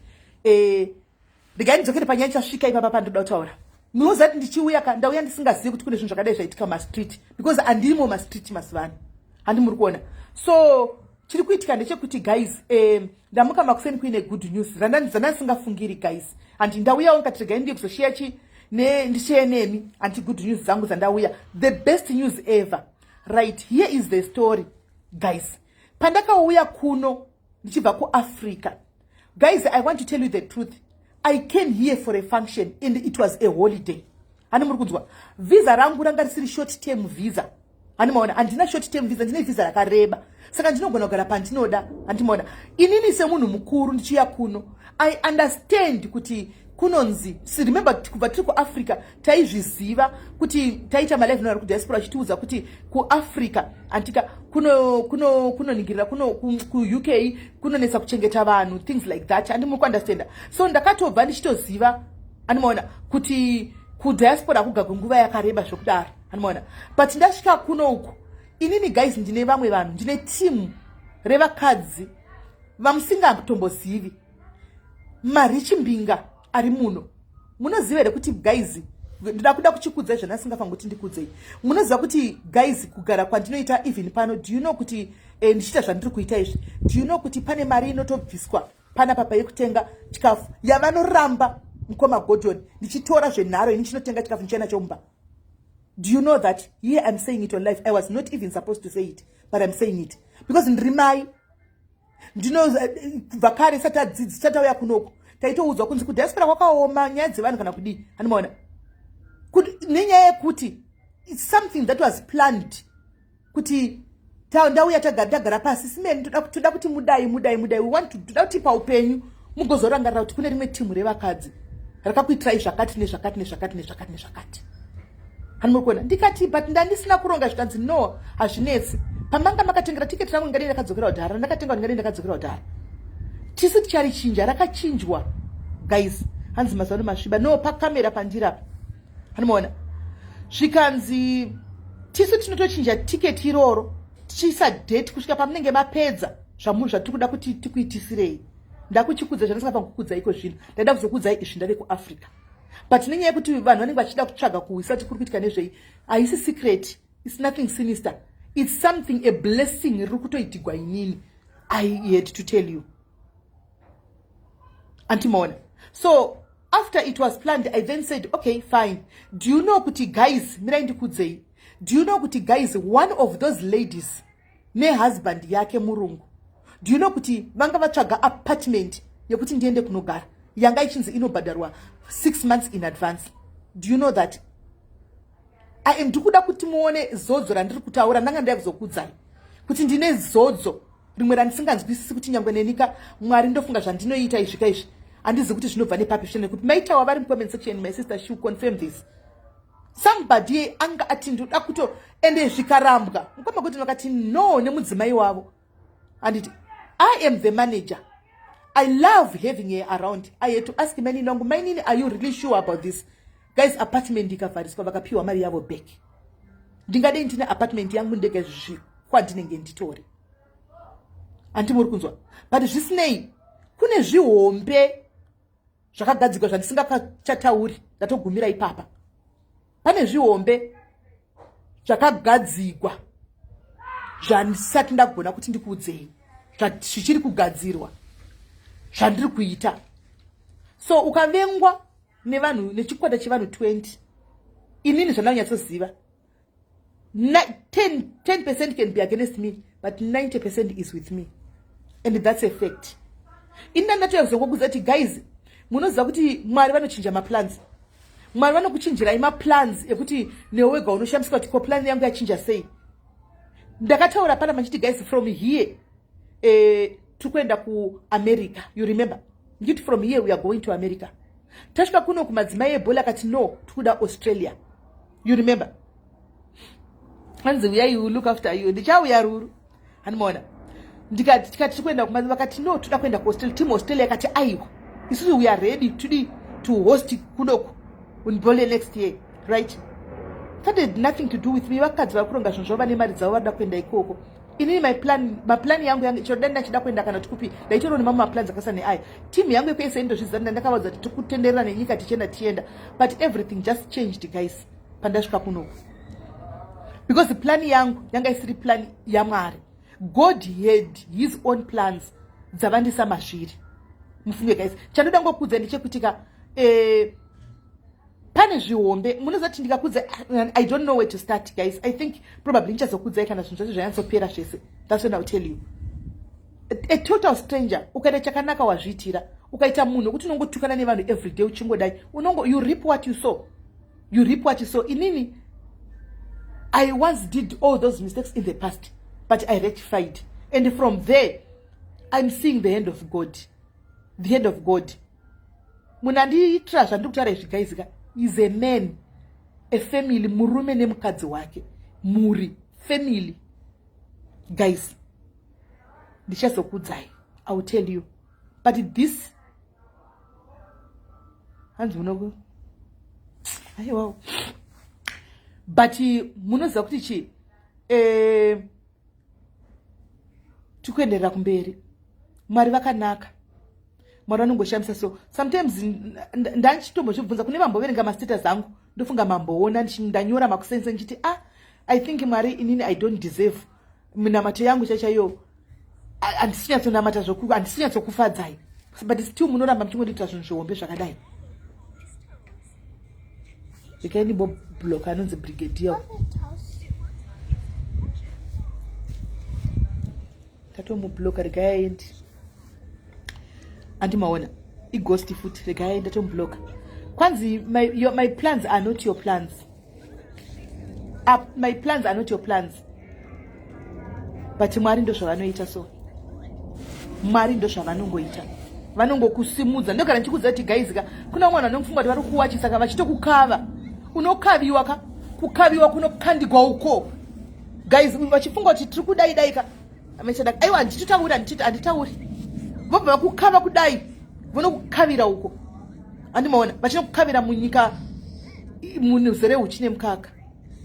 Regai ndidzokere panyaya, ndichasvika ipapa pandoda kutaura. Munozati ndichiuya ka, ndauya ndisingazivi kuti kune zvinhu zvakadai zvaitika mumastreet, because handirimo mumastreet mazuva ano, handi muri kuona? So chiri kuitika ndechekuti, guys, ndamuka makuseni kuine good news zvandandisingafungiri, guys. Handi ndauyawo ndikati regai ndiye kuzoshiya chi ndishiye nemi, handi, good news dzangu dzandauya, the best news ever. Right, here is the story, guys. Pandakauya kuno ndichibva kuAfrica, guys, I want to tell you the truth. I came here for a function and it was a holiday. Hani muri kunzwa? Vhisa rangu ranga risiri short term visa, hani maona? Handina short term visa, ndine vhisa rakareba, saka ndinogona kugara pandinoda, handimaona? Inini semunhu mukuru ndichiuya kuno, I understand kuti kunonzi, remember, kubva tiri kuAfrica taizviziva kuti taita malive nari kudiaspora achitiudza kuti kuAfrica antika kunoningirira kuno kuUK kunonetsa kuchengeta vanhu, things like that, handi muri kuunderstanda? So ndakatobva ndichitoziva, andimaona, kuti kudiaspora hakugagwe nguva yakareba zvokudaro, andimaona? But ndasvika kuno uku inini, guys, ndine vamwe vanhu, ndine timu revakadzi vamusingatombozivi, marichimbinga ari muno. Munoziva here kuti, guys, ndoda kuda kuchikudzai zvandasingafangi kuti ndikudzei. Munoziva kuti, guys, kugara kwandinoita even pano, do you know kuti ndichiita zvandiri kuita izvi, do you know kuti pane mari inotobviswa panapa payekutenga chikafu yavanoramba mukoma Gordon, ndichitora zvenharo ini chinotenga chikafu ndichienda chomba? Do you know that? Here I'm saying it on live. I was not even supposed to say it, but I'm saying it because ndiri mai. Ndinobva kare sati adzidzi tatauya kunoku, taitoudzwa kunzi kudiaspora kwakaoma, nyaya dzevanhu kana kudii, handimaona? Nenyaya yekuti it's something that was planned kuti ndauya tagara pasi, simeni, toda kuti mudai, mudai, mudai, we want to, toda kuti paupenyu mugozorangarira kuti kune rimwe timu revakadzi rakakuitirai zvakati nezvakati nezvakati nezvakati nezvakati, hanimuri kuona? Ndikati, but ndandisina kuronga. Zvikanzi, no, hazvinetsi, pamanga makatengera tiketi rangu ngadei ndakadzokera kudhara, ndakatenga ngadei ndakadzokera kudhara, tisi ticharichinja. Rakachinjwa, guys. Hanzi mazuva ano masviba. No, pakamera pandirapa, hanimaona? Zvikanzi tisu tinotochinja tiketi iroro, tichiisa date kusvika pamunenge mapedza zvamunhu zvatiri kuda kuti tikuitisirei. Ndakuchikudza zvandisingafanga kukudza iko zvino. Ndaida kuzokudzai izvi ndave kuAfrica, but nenyaya yekuti vanhu vanenge vachida kutsvaga kuhwisa kuti kuri kuitika nezvei, haisi secret. It's nothing sinister. It's something, a blessing riri kutoitigwa inini. I had to tell you, antimaona? So after it was planned, I then said, okay, fine. Do you know kuti, guys, mirai ndikudzei, do you know kuti, guys, one of those ladies nehusband yake murungu, do you know kuti vanga vatsvaga apartment yekuti ndiende kunogara, yanga ichinzi inobhadharwa 6 months in advance? Do you know that? I am, ndikuda kuti muone zodzo randiri kutaura. Ndanga ndaya kuzokudzai kuti ndine zodzo rimwe randisinganzwisisi kuti nyangwe nenika Mwari ndofunga zvandinoita izvika izvi, handizi kuti zvinobva nepapi zvine nekuti maitawa vari mucomment section. My sister, she will confirm this. Somebody anga ati ndoda kuto, ende zvikarambwa. Mukoma kuti vakati no nemudzimai wavo. Anditi I am the manager. I love having her around. I had to ask mainini wangu, mainini, are you really sure about this? Guys, apartment ikavhariswa, vakapiwa mari yavo back. Ndingadei ndine apartment yangu ndega zvikwandinenge nditori. Handi muri kunzwa? But zvisinei, kune zvihombe zvakagadzikwa zvandisingachatauri, ndatogumira ipapa. Pane zvihombe zvakagadzigwa zvandisati ndagona kuti ndikuudzei, zvichiri kugadzirwa, zvandiri kuita. So ukavengwa nevanhu, nechikwata chevanhu 20, inini zvandanyatsoziva, 10% can be against me, but 90% is with me, and that's a fact. Ini ndandatoya kuzongokuudza kuti guys, munoziva kuti Mwari vanochinja maplans. Mwari vanokuchinjirai maplans ekuti newe wega unoshamisika kuti ko plan yangu yachinja sei. Ndakataura pana machiti, guys, from here tiri kuenda kuAmerica. You remember nditi from here we are going to America. Tasvika kuno kumadzimai ebhola akati no, tikuda Australia. You remember hanzi uyai, we look after you. Ndichauya ruru, handimaona. Ndikati, tikati tiri kuenda kuma, vakati no, toda kuenda kuAustralia. Team Australia akati aiwa, isusu we are ready todi to host kunoku unbole next year, right? That had nothing to do with me. Vakadzi vari kuronga zvinhu zvavo, vane mari dzavo, varida kuenda ikoko. Inini my plan, maplan yangu chero dai ndachida kuenda kana tikupi, ndaitoriwo nemamwe maplans akasiyana neaya. Team yangu yekuSA ndozviziva, ndakavaudza kuti tikutenderera nenyika tichienda tichienda, but everything just changed, guys, pandasvika kunoku, because plan yangu yanga isiri plan yaMwari. God had his own plans dzavandisa mazviri. Mufunge guys, chandoda ngokuudza ndechekutika pane zvihombe. Munoziva kuti ndikakudza, I don't know where to start, guys. I think probably ndichazokudzai kana zvinhu zvacho zvanyatsopera zvese. That's when I'll tell you. A total stranger, ukaita chakanaka wazviitira, ukaita munhu wekuti unongotukana nevanhu everyday uchingodai, unongo you reap what you sow. You reap what you sow. Inini I once did all those mistakes in the past, but I rectified, and from there I'm seeing the hand of God, the hand of God. Munhu andiitira zvandiri kutaura izvi, guys ka, is a man, a family, murume nemukadzi wake, mhuri, family. Guys, ndichazokudzai, I will tell you. But this hanzi munoku, aiwawo, but munoziva kuti chi tikuenderera kumberi. Mwari vakanaka, Mwari vanongoshamisa. So sometimes ndanchitombozvibvunza kune vamboverenga mastatus angu, ndofunga mamboona ndanyora makusense ndichiti, ah, I think Mwari, inini I don't deserve minamato yangu chaichaiyo, handisi nyatsonamata, handisi nyatsokufadzai, but still munoramba muchingondiitira zvinhu zvihombe zvakadai. Regai ndimboblock anonzi brigadier. Tatomubloka, regai aendi. Andimaona ighost futi, regai aendi, tatomubloka. Kwanzi my plans are not your plans. My plans are not your plans. But Mwari ndo zvavanoita. So Mwari ndo zvavanongoita, vanongokusimudza. Ndogara ndichikudza kuti guys ka, kuna vamwe vanhu vanofunga kuti vari kuwachisa ka, vachitokukava. Unokaviwa ka, kukaviwa kunokandigwa uko, guys, vachifunga kuti tiri kudai dai ka. Aiwa, handitotauri, handitauri. Vobva vakukava kudai, vonokukavira uko, handimaona, vachinokukavira munyika munuzere uchi nemukaka.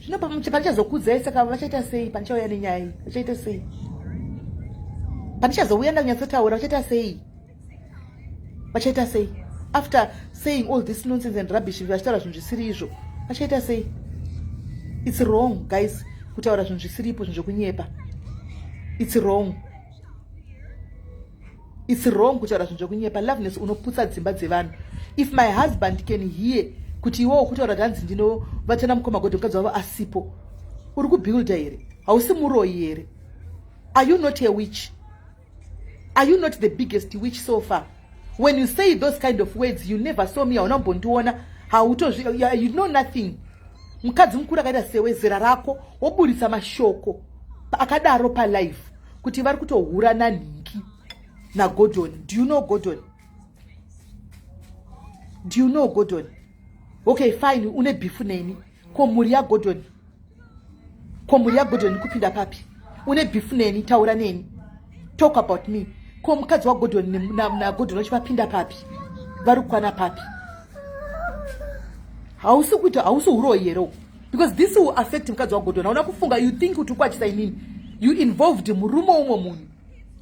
Zvino pandichazokudzai, saka vachaita sei? Pandichauya nenyaya iyi vachaita sei? Pandichazouya ndanyatsotaura vachaita sei? Vachaita sei after saying all this nonsense and rubbish, vachitaura zvinhu zvisiri izvo? Vachaita sei? It's wrong, guys, kutaura zvinhu zvisiripo, zvinhu zvokunyepa. It's wrong, it's wrong kutaura zvinhu zvokunyepa. Loveness, unoputsa dzimba dzevanhu. If my husband can hear kuti iwewo kutaura kuti hanzi ndinovatana mukoma Godho mukadzi wavo asipo, uri kubuilda here? Hausi muroyi here? Are you not a witch? Are you not the biggest witch so far? When you say those kind of words, you never saw me, hauna kumbondiona, hautozvi, you know nothing. Mukadzi mukuru akaita sewe, zera rako, woburitsa mashoko akadaro palife kuti vari kutohura nanhingi naGordon. Do you know Gordon? Do you know Gordon? Okay, fine, une beef neni. Ko mhuri yaGordon, ko mhuri yaGordon kupinda papi? Une beef neni, taura neni, talk about me. Ko mukadzi waGordon naGordon vacho vapinda papi? Vari kukwana papi? Hausi kuita, hausi uroyi here? Because this will affect mukadzi waGordon. Hauna kufunga. You think kuti ukwachisa inini, you involved murume umwe munhu,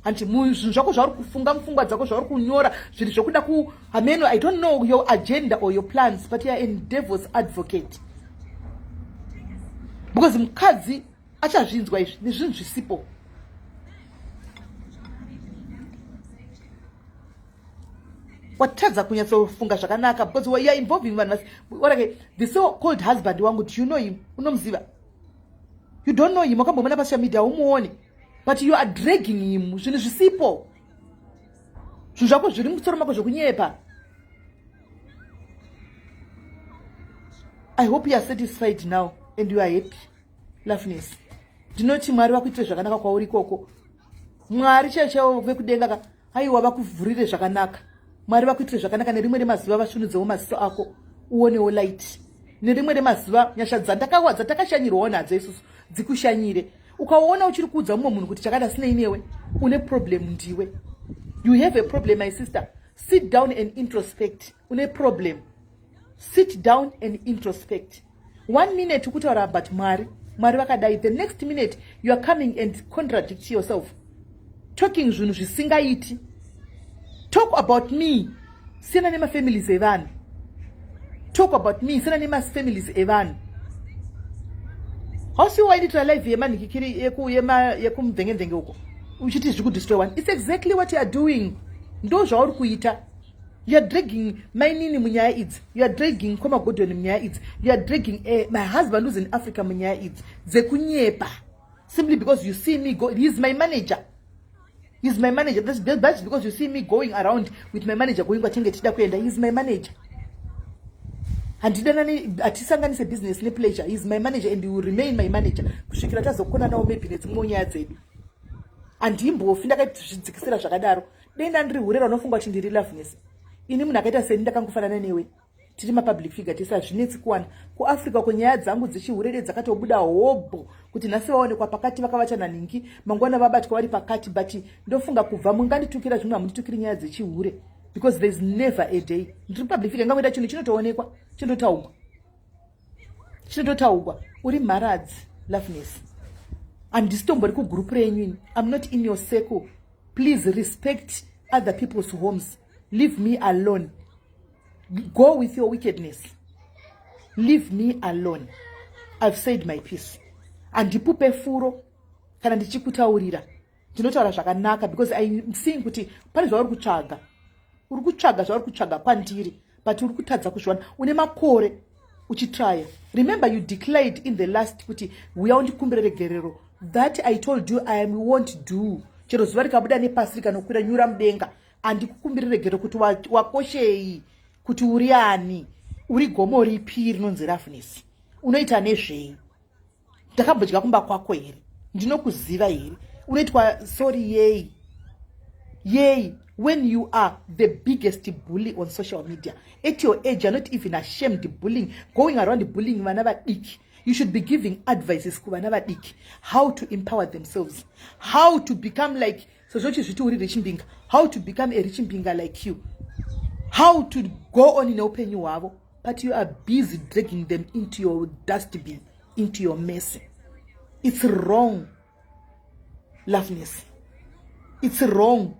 hanti? Zvinhu zvako zvauri kufunga mupfungwa dzako, zvauri kunyora, zvinhu zvokuda ku hameno. I don't know your agenda or your plans, but you are a devil's advocate, because mukadzi achazvinzwa izvi nezvinhu zvisipo. Watadza kunyatsofunga zvakanaka because you are involving vanhu vasi. The so called husband wangu, do you know him? Unomuziva? You don't know him. Wakambomona pasocial media, umuone, but you are dragging him. Zvinhu zvisipo, zvinhu zvako zviri musoro mako zvekunyepa. I hope you are satisfied now and you are happy, Loveness. Ndinoti Mwari vakuitire zvakanaka kwauri ikoko. Mwari chaivo chaivo vekudenga ka, aiwa, vakuvhurire zvakanaka. Mwari vakuitire zvakanaka. Nerimwe remazuva vasvinudzewo maziso ako, uonewo light. Nerimwe remazuva nyasha dzandakawa, dzatakashanyirwawo nadzo isusu, dzikushanyire. Ukaona uchiri kuudza mumwe munhu kuti chakada sinei newe, une problem ndiwe. You have a problem, my sister. Sit down and introspect. Une problem. Sit down and introspect. One minute ukutaura about Mwari, Mwari vakadai, the next minute you are coming and contradict yourself, talking zvinhu zvisingaiti. Talk about me, siyana nemafamilies evanhu. Talk about me, siyana nemafamilies evanhu. Hausi wainditira live yemanhikikiri yekumvengevhenge uko uchiti zviri kudestroy one. It's exactly what you are doing. Ndo zvauri kuita. You are dragging mainini munyaya idzi, you are dragging kwamaGordon munyaya idzi, you are dragging my husband who's in Africa munyaya idzi dzekunyepa, simply because you see me go. He's my manager, he's my manager. That's because you see me going around with my manager, going kwatenge tichida kuenda. He's my manager. Handidanani, hatisanganise business nepleasure. He's my manager and he will remain my manager kusvikira tazokonanawo maybe nedzimwewo nyaya dzedu. Handimbofi ndakazvidzikisira zvakadaro. Dei ndandiri hure raunofunga kuti ndiri, Loveness, ini munhu akaita seni ndakangofanana newe, tiri mapublic figure tese, hazvinetsi kuwana kuAfrica. Kunyaya dzangu dzechihurere dzakatobuda hobho kuti nhasi vaonekwa pakati vakavata naningi, mangwana vabatwa vari pakati. But ndofunga kubva munganditukira zvimwe, hamunditukiri nyaya dzechihure, because there is never a day. Ndiri public figure, ngangoita chinhu chinotoonekwa, chinototaugwa, chinototaugwa. Uri mharadzi, Loveness. Handisitombori kugroup renyu ini. I'm not in your circle. Please respect other people's homes. Leave me alone. Go with your wickedness. Leave me alone. I've said my piece. Handipupe furo kana ndichikutaurira. Ndinotaura zvakanaka because I'm seeing kuti pane zvauri kutsvaga. Uri kutsvaga zvauri kutsvaga kwandiri, but uri kutadza kuzviwana. Une makore uchitraya. Remember, you declared in the last kuti uya undikumbire regerero. That I told you I won't do. Chero zuva rikabuda nepasi, rikanokwira nyura mudenga, handikukumbiri regero. Kuti wakoshei? Kuti uri ani? Uri gomo ripi rinonzi Loveness? Unoita nezvei? Ndakambodya kumba kwako here? Ndinokuziva here? Unoitwa sorry yei yei when you are the biggest bully on social media? At your age, you're not even ashamed, bullying, going around bullying vana vadiki. You should be giving advices kuvana vadiki, how to empower themselves, how to become like, sezvo chizviti uri richimbinga, how to become a richimbinga like you, how to go on neupenyu hwavo. But you are busy dragging them into your dustbin, into your mess. It's wrong, Loveness. It's wrong,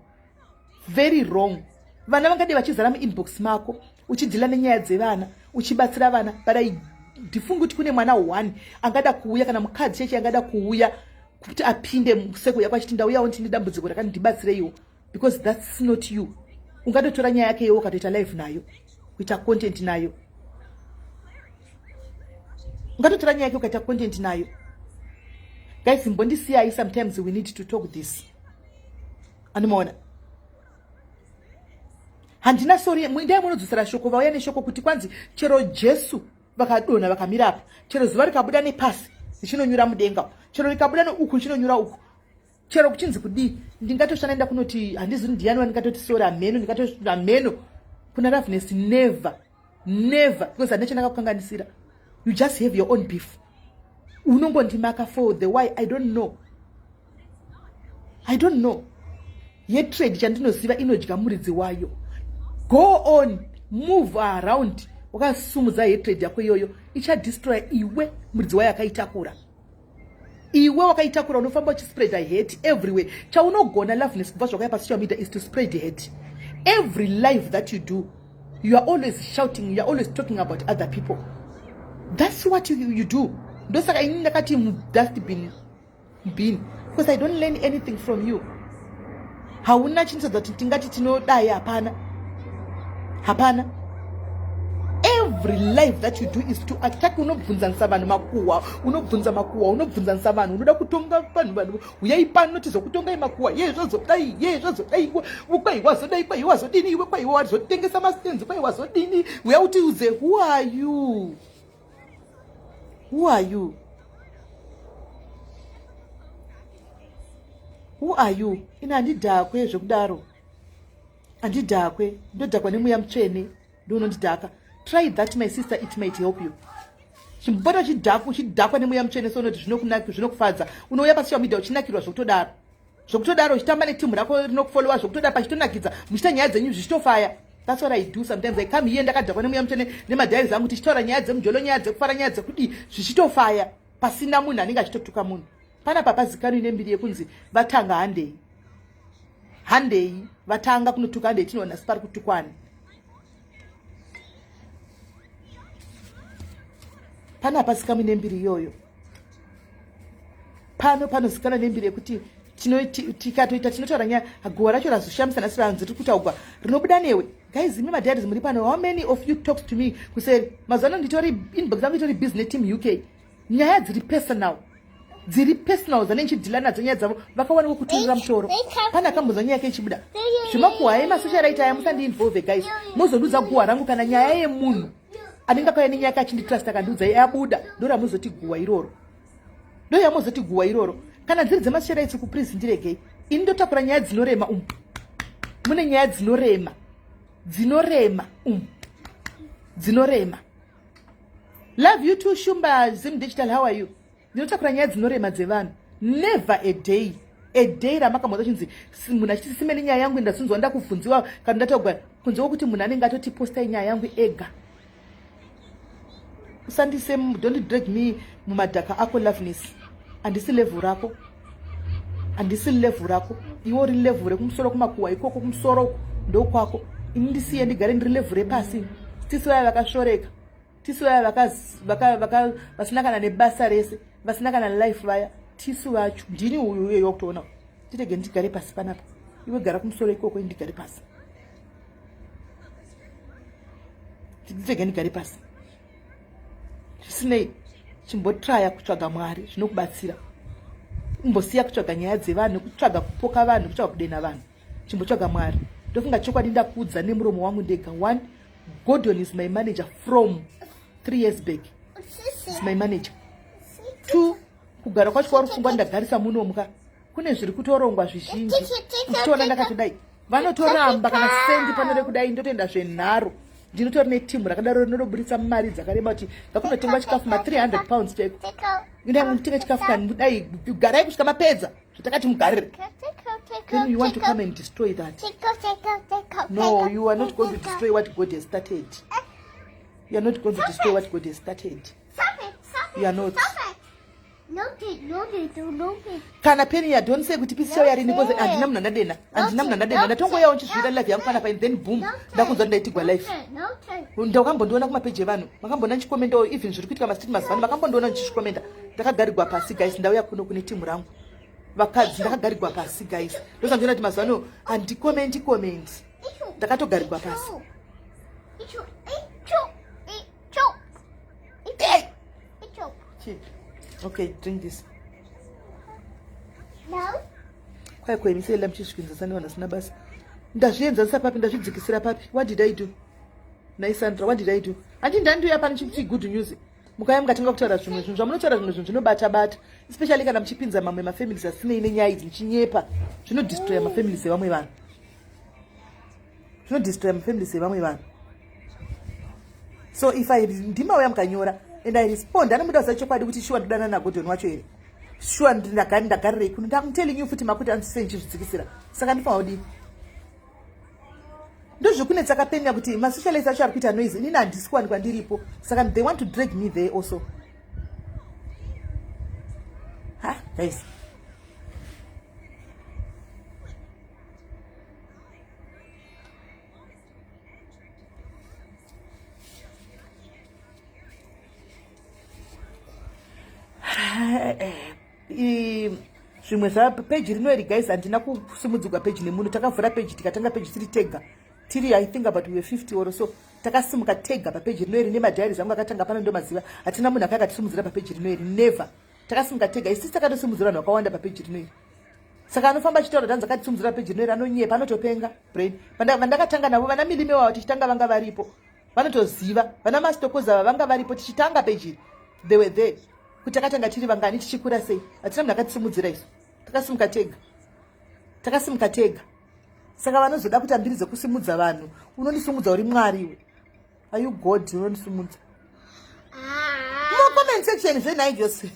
very wrong. Vana vangadai vachizara muinbox mako, uchidhila nenyaya dzevana, uchibatsira vana, but handifungi kuti kune mwana one angada kuuya, kana mukadzi cheche angada kuuya kuti apinde museko yako achiti, "Ndauyawo, ndine dambudziko rakati, ndibatsireiwo," because that's not you. Ungatotora nyaya yake iwo ukatoita live nayo, kuita content nayo. Ungatotora nyaya yake ukaita content nayo. Guys, mbondisiyai. Sometimes we need to talk this. Anomaona, handina sorry. Ndai munodzosera shoko, vauya neshoko kuti kwanzi chero Jesu vakadonha vakamira apa, chero zuva rikabuda nepasi richinonyura mudenga, chero rikabuda neuku richinonyura uku, chero kuchinzi kudii, ndingatoshanda enda kunoti handizivi ndiani wandingatoti sorry, hameno, ndingatoti hameno kuna Loveness. Never, never, because handina chandakakukanganisira. You just have your own beef. Unongondimaka for the why, I don't know. I don't know. Yetrade chandinoziva inodya muridzi wayo. Go on, move around wakasumudza hatred yako iyoyo, ichadestroya iwe muridzi wayo akaitakura. Iwe wakaitakura unofamba uchispreada hate everywhere. Chaunogona, Loveness, kubva zvakauya pasocial media is to spread hate. Every life that you do, you are always shouting, you are always talking about other people. That's what you do. Ndosaka ini ndakati mudustbin bin, because I don't learn anything from you. Hauna chinosadza kuti tingati tinodai. Hapana, hapana. Every life that you do is to attack. Unobvunzanisa vanhu makuhwa, unobvunza makuhwa, unobvunzanisa vanhu, unoda kutonga vanhu. Vanhu uyai pano tizokutongai makuhwa. Ye zvazodai, ye zvazodai, kwai wazodai, kwai wazodini, iwe kwai wazotengesa mastenzi, kwai wazodini, uya utiudze. Who are you? Who are you? Who are you? Ine handidhakwe zvekudaro, handidhakwe. Ndodhakwa nemweya mutsvene, ndounondidhaka. Try that, my sister, it might help you. Chimbota chidhakwa, uchidhakwa nemweya mutsvene, sounoti zvinokufadza. Unouya pasocial media uchinakirwa zvekutodaro, zvekutodaro, uchitamba netimu rako rinokufollowa zvekutodaro, pachitonakidza, muchiita nyaya dzenyu zvichitofaya. That's what I do sometimes. I come here ndakadhakwa nemweya mutsvene nemadiaries angu, tichitaura nyaya dzemujolo, nyaya dzekufara, nyaya dzekudii, zvichitofaya pasina munhu anenge achitotuka munhu. Panapa pazikanwi nembiri yekunzi vatanga, handei, handei, vatanga kunotuka, handei tinoona si pari kutukwani. Panapa zikamwi nembiri iyoyo. Pano panozikanwa nembiri yekuti tikatoita tinotaura nyaya, guhwa racho razoshamisa nhasi ranzi tiri kutaugwa rinobuda newe. Guys, imi madiaries muri pano, how many of you talks to me kuseri? Mazuva ano nditori inbox yangu itori busy neteam UK. Nyaya dziri personal, dziri personal dzanenge nchideala nadzo, nyaya dzavo vakawanikwa kuturira mutoro. Pane akambonzwa nyaya yake ichibuda? Zvemakuhwa emasocialite aya, musandiinvolve, guys. Muzondudza guhwa rangu kana nyaya yemunhu anenge akauya nenyaya yake achinditrust, akandiudza, yabuda, ndoramuzoti guhwa iroro, ndo yamuzoti guhwa iroro. Kana dziri dzemasocialites kuprison, ndiregei ini ndotakura nyaya dzinorema. Mune nyaya dzinorema, dzinorema, dzinorema. Love you too, Shumba Zim Digital. How are you? Ndinotakura nyaya dzinorema dzevanhu. Never a day, a day ramakambonza chinzi munhu achiti simene nyaya yangu ndazinzwa, ndakubvunziwa kana ndatogwa, kunze kwekuti munhu anenge atoti postai nyaya yangu ega. Usandise, don't drag me mumadhaka ako, Loveness. Handisi level rako, handisi level rako. Iwe uri level rekumusoro kumakuhwa ikoko, kumusoro uko ndokwako. Ini ndisiye ndigare ndiri level repasi. Tisi vaya vakasvoreka, tisu vaya vasina kana nebasa rese, vasina kana life vaya, tisu vacho. Ndini uyu uyeyo wakutoona. Tirege ndigare pasi panapa, iwe gara kumusoro ikoko, ndigare pasi. Tirege ndigare pasi. Zvisinei, chimbotraya kutsvaga Mwari, zvinokubatsira. Umbosiya kutsvaga nyaya dzevanhu, kutsvaga kupoka vanhu, kutsvaga kudena vanhu. Chimbotsvaga Mwari. Ndofunga chokwadi ndakuudza nemuromo wangu ndega. One, Gordon is my manager from 3 years back, is my manager. Two, kugara kwacho kwauri kufungwa ndagarisa munomuka, kune zviri kutorongwa zvizhinji. Uchitoona ndakatodai, vanotoramba kana sendi pano rekudai, ndotoenda zvenharo. Ndinotori netimu rakadaro rinotoburitsa mari dzakareba kuti ngakunotengwa chikafu ma300 pounds chaiko. Indai mutenga chikafu kani, dai garai kusvika mapedza zvatakati mugarire. Then you want to come and destroy that. No, you are not going to destroy what God has started. You are not going to destroy what God has started. You are not. Kana peni ya, don't say kuti pisi chauya rini, because handina munhu andadena, handina munhu andadena. Ndatongoyawo nchizviita life yangu panapa and then boom, ndakunzwa ndaitigwa life. Ndakambondiona kumapeji evanhu, makambona ndichikomentawo even zviri kuitika mastreet mazuva ano, makambondiona ndichizvikomenta. Ndakagarigwa pasi, guys. Ndauya kuno kune timu rangu vakadzi, ndakagarigwa pasi, guys. Ndosandiona kuti mazuva ano handikomenti komenti, ndakatogarigwa pasi. Hey! Okay, drink this. No. Kwai kuemisela muchizvikwinzisa nevanhu vasina basa. Ndazvienzanisa papi? Ndazvidzikisira papi? What did I do nai Sandra? What did I do? Handi ndandiuya pano chikuti good news, mukauya mukatenga kutaura zvimwe zvinhu zvamunotaura, zvimwe zvinhu zvinobata bata, especially kana muchipinza mamwe mafamilies asinei nenyaya idzi muchinyepa. Zvinodestroya mafamilies evamwe vanhu, zvinodestroya mafamilies evamwe vanhu. So if I ndimauya mukanyora And I respond. Anomuda kuziva chokwadi kuti shuwa ndodana naGordon wacho here? Shuwa ndagarirei kuno? I'm telling you futi makuti andisei ndichizvidzikisira. Saka ndifanira kudii? Ndozvekunetsa kapenya kuti masocialites acho ari kuita noise. Inini handisi kuwanikwa ndiripo. Saka they want to drag me there also. Ha, guys. Zvimwe zvapeji rino iri guys, handina kusimudzirwa peji nemunhu. Takavhura peji, tikatanga peji tiri tega, tiri I think about we were 50 or so. Takasimuka tega papeji rino iri nemadiaries angu akatanga pano, ndomaziva. Hatina munhu akanga akatisimudzira papeji rino iri, never. Takasimuka tega isisi, takatosimudzira vanhu vakawanda papeji rino iri. Saka anofamba achitaura kuti hanzi akatisimudzira peji rino iri anonyepa, anotopenga brain. Vandakatanga navo, vana Milime wavo, tichitanga vanga varipo, vanotoziva. Vana Mastokoza ava vanga varipo tichitanga peji iri, they were there kuti takatanga tiri vangani, tichikura sei. Hatina munhu akatisimudzira isu, takasimuka tega, takasimuka tega. Saka vanozoda kuti ambiri dzekusimudza vanhu, unondisimudza uri Mwari iwe? Are you God unondisimudza? Comment section zvenhai Jose,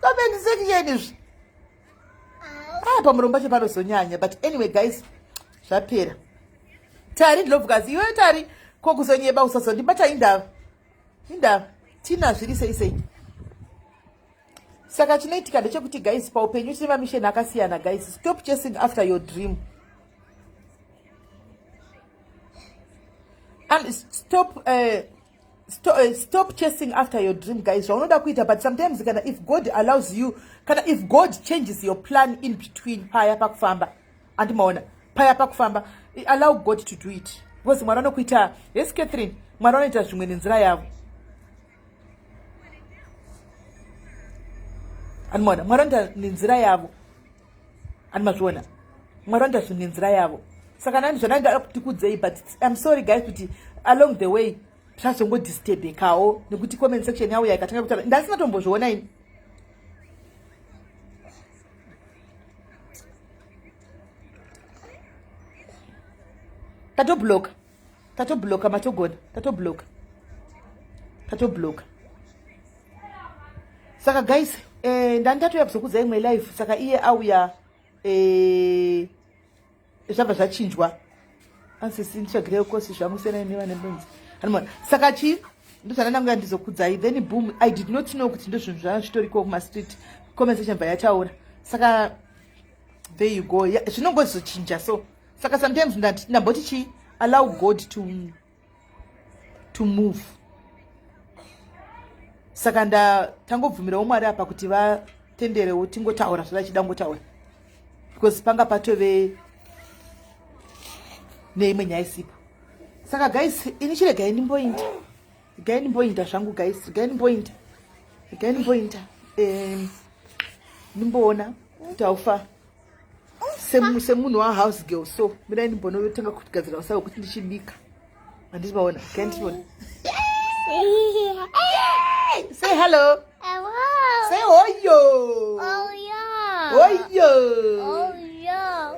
comment section izvi. Ah, pamuromo pacho panozonyanya. But anyway guys, zvapera. Tari Ndlovukazi, iwe Tari, ko kuzonyeba usazondibata. Indava, indava tina zviri sei sei. Saka chinoitika ndechekuti guys, paupenyu tine mamisheni akasiyana. Guys, stop chasing after your dream and stop chasing after your dream, guys. Zvaunoda kuita, but sometimes kana if God allows you, kana if God changes your plan in between paya pakufamba, andimaona paya pakufamba, allow God to do it, because Mwari anokuita. Yes, Catherine, Mwari anoita zvimwe nenzira yavo. Andimaona, Mwari anoita nenzira yavo. Andimazviona, Mwari anoita zvinhu nenzira yavo. Saka nani zvandanga kuti kudzei, but I'm sorry guys kuti along the way zvazongodisturbekawo nekuti comment section yauya ikatanga kutaura ndasina tombozviona ini. Tatobloka, tatobloka, matogona, tatobloka, tatobloka. Saka guys, ndani tatouya kuzokudzai imwe live. Saka iye auya, zvabva zvachinjwa. Ansisi nditsvagireyo kosi zvangu senai nevane mbunzi. Hanimona, saka chii ndozvandanguya ndizokudzai. Then boom, I did not know kuti ndozvinhu zvanga zvitoriko kumastreet. Comment section bva yataura. Saka there you go. Zvinongozochinja so. Saka sometimes ndamboti chii, allow God to move. Saka ndatangobvumirawo Mwari apa kuti vatenderewo tingotaura zvavachida ngotaura, because panga patove neimwe nyaya isipo. Saka guys, ini chiregai ndimboinda, regai ndimboinda zvangu guys, regai ndimboinda, regai ndimboinda, ndimboona kuti haufa semunhu wahouse girl. So mirai ndimbonotanga kugadzira usavi wekuti ndichibika. Handiti maona? Regai ndichiona. Say hello. Hello. Say hoyo. Oh yeah. Hoyo. Oh yeah.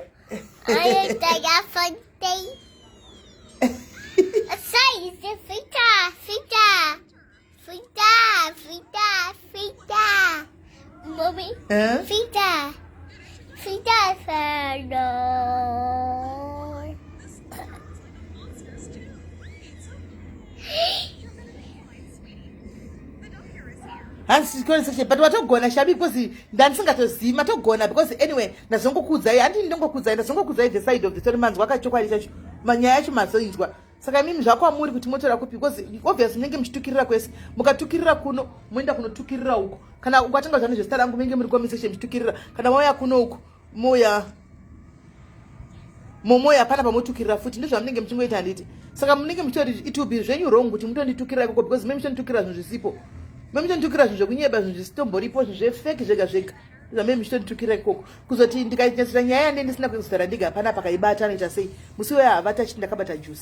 I think I Say the fita, fita, fita, fita, fita. Mommy, Eh? fita, fita, fita. Hanzi but watogona shabi, because ndandisingatozivi. Matogona, because anyway ndazongokuudzai, handini ndongokuudzai, ndazongokuudzai the side of the story. Manzwa kachokwadi chacho, manyaya yacho mazoinzwa. Saka imimi zvakwamuri kuti motora kupi, because obviously munenge muchitukirira kwese. Mukatukirira kuno, moenda kunotukirira uko. Kana ukatanga zvane zvezita rangu, munenge muri comment section muchitukirira. Kana mauya kuno uko, moya momoya pana pamotukirira futi. Ndozvamunenge muchingoita, handiti? Saka munenge muchitori, it will be zvenyu wrong kuti mutonditukirira ikoko, because me muchitonditukirira zvinhu zvisipo, me muchitonditukirira zvinhu zvekunyeba, zvinhu zvisitomboripo, zvinhu zvefake zvega zvega. Zvame muchitonditukirira ikoko, kuzoti ndikanyatsoita nyaya yande ndisina kuzotaura ndega pana pakaibata, anoita sei musi uyo? Havati achiti ndakabata juice,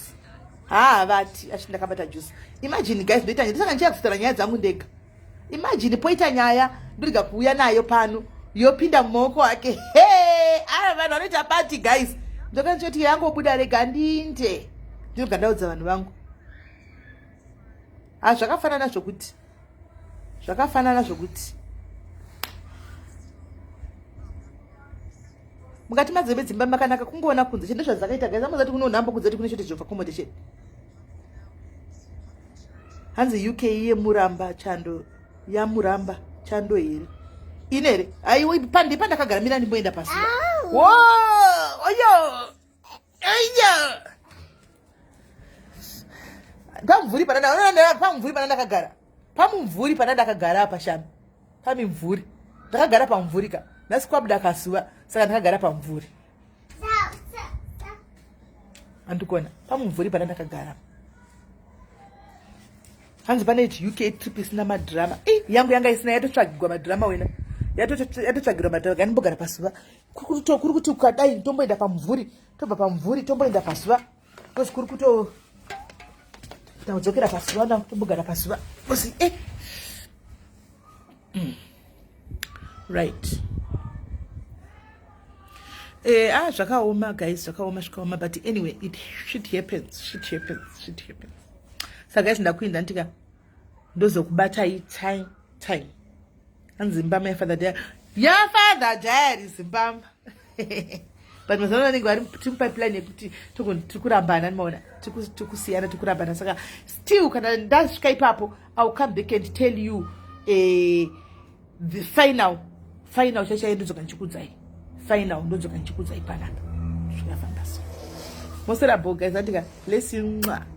haavati achiti ndakabata juice. Imagine guys, ndoita ndisaka ndichiya kuzotaura nyaya dzangu ndega. Imagine poita nyaya, ndorega kuuya nayo pano, yopinda mumaoko ake. He, aya vanhu vanoita party guys. Ndokandichoti yangobuda, rega ndinde ndinobva ndaudza vanhu vangu. Ah, zvakafanana zvokuti zvakafanana zvokuti mukati madzebe dzimba makanaka kungoona kunze chendo zvadzakaita guys amuzati kunonhamba kunze kuti kune shortage of accommodation. Hanzi UK yemuramba chando yamuramba chando here ine here aiwa pande pandakagara mira ndimboenda pasi wo oyo aiya pamumvuri pana pamumvuri pana ndakagara pamumvuri pana ndakagara apa shami pamimvuri ndakagara pamumvuri ka nhasi kwabuda kasuva saka ndakagara pamumvuri andikuona pamumvuri pana ndakagara. Hanzi pane UK trip isina madrama. E yangu yanga isina yatotsvagirwa madrama wena. Yatotsvagirwa madrama gandimbogara pasuva. Kuri kuti ukadai tomboenda pamumvuri tobva pamumvuri tomboenda pasuva. Because kuri kuto takudzokera pasuva na tombogara pasuva. Because eh Right. Ah, zvakaoma guys, zvakaoma, zvakaoma, but anyway, it shit happens, shit happens, shit happens. Saka guys, ndakuinda ndika ndozokubatai time time. Hanzi mbama yafather diary. Ya father diary zimbama. But mazano vanenge vari tiri pipeline yekuti tiri kurambana, nimaona tiri kusiyana, tiri kurambana. Saka still kana ndasvika ipapo, I will come back and tell you the final final chachaiyo, ndodzoka ndichikudzai final, ndodzoka ndichikudzai panapa zvakafamba so. Mosera bo guys, andika bless you. Mwah.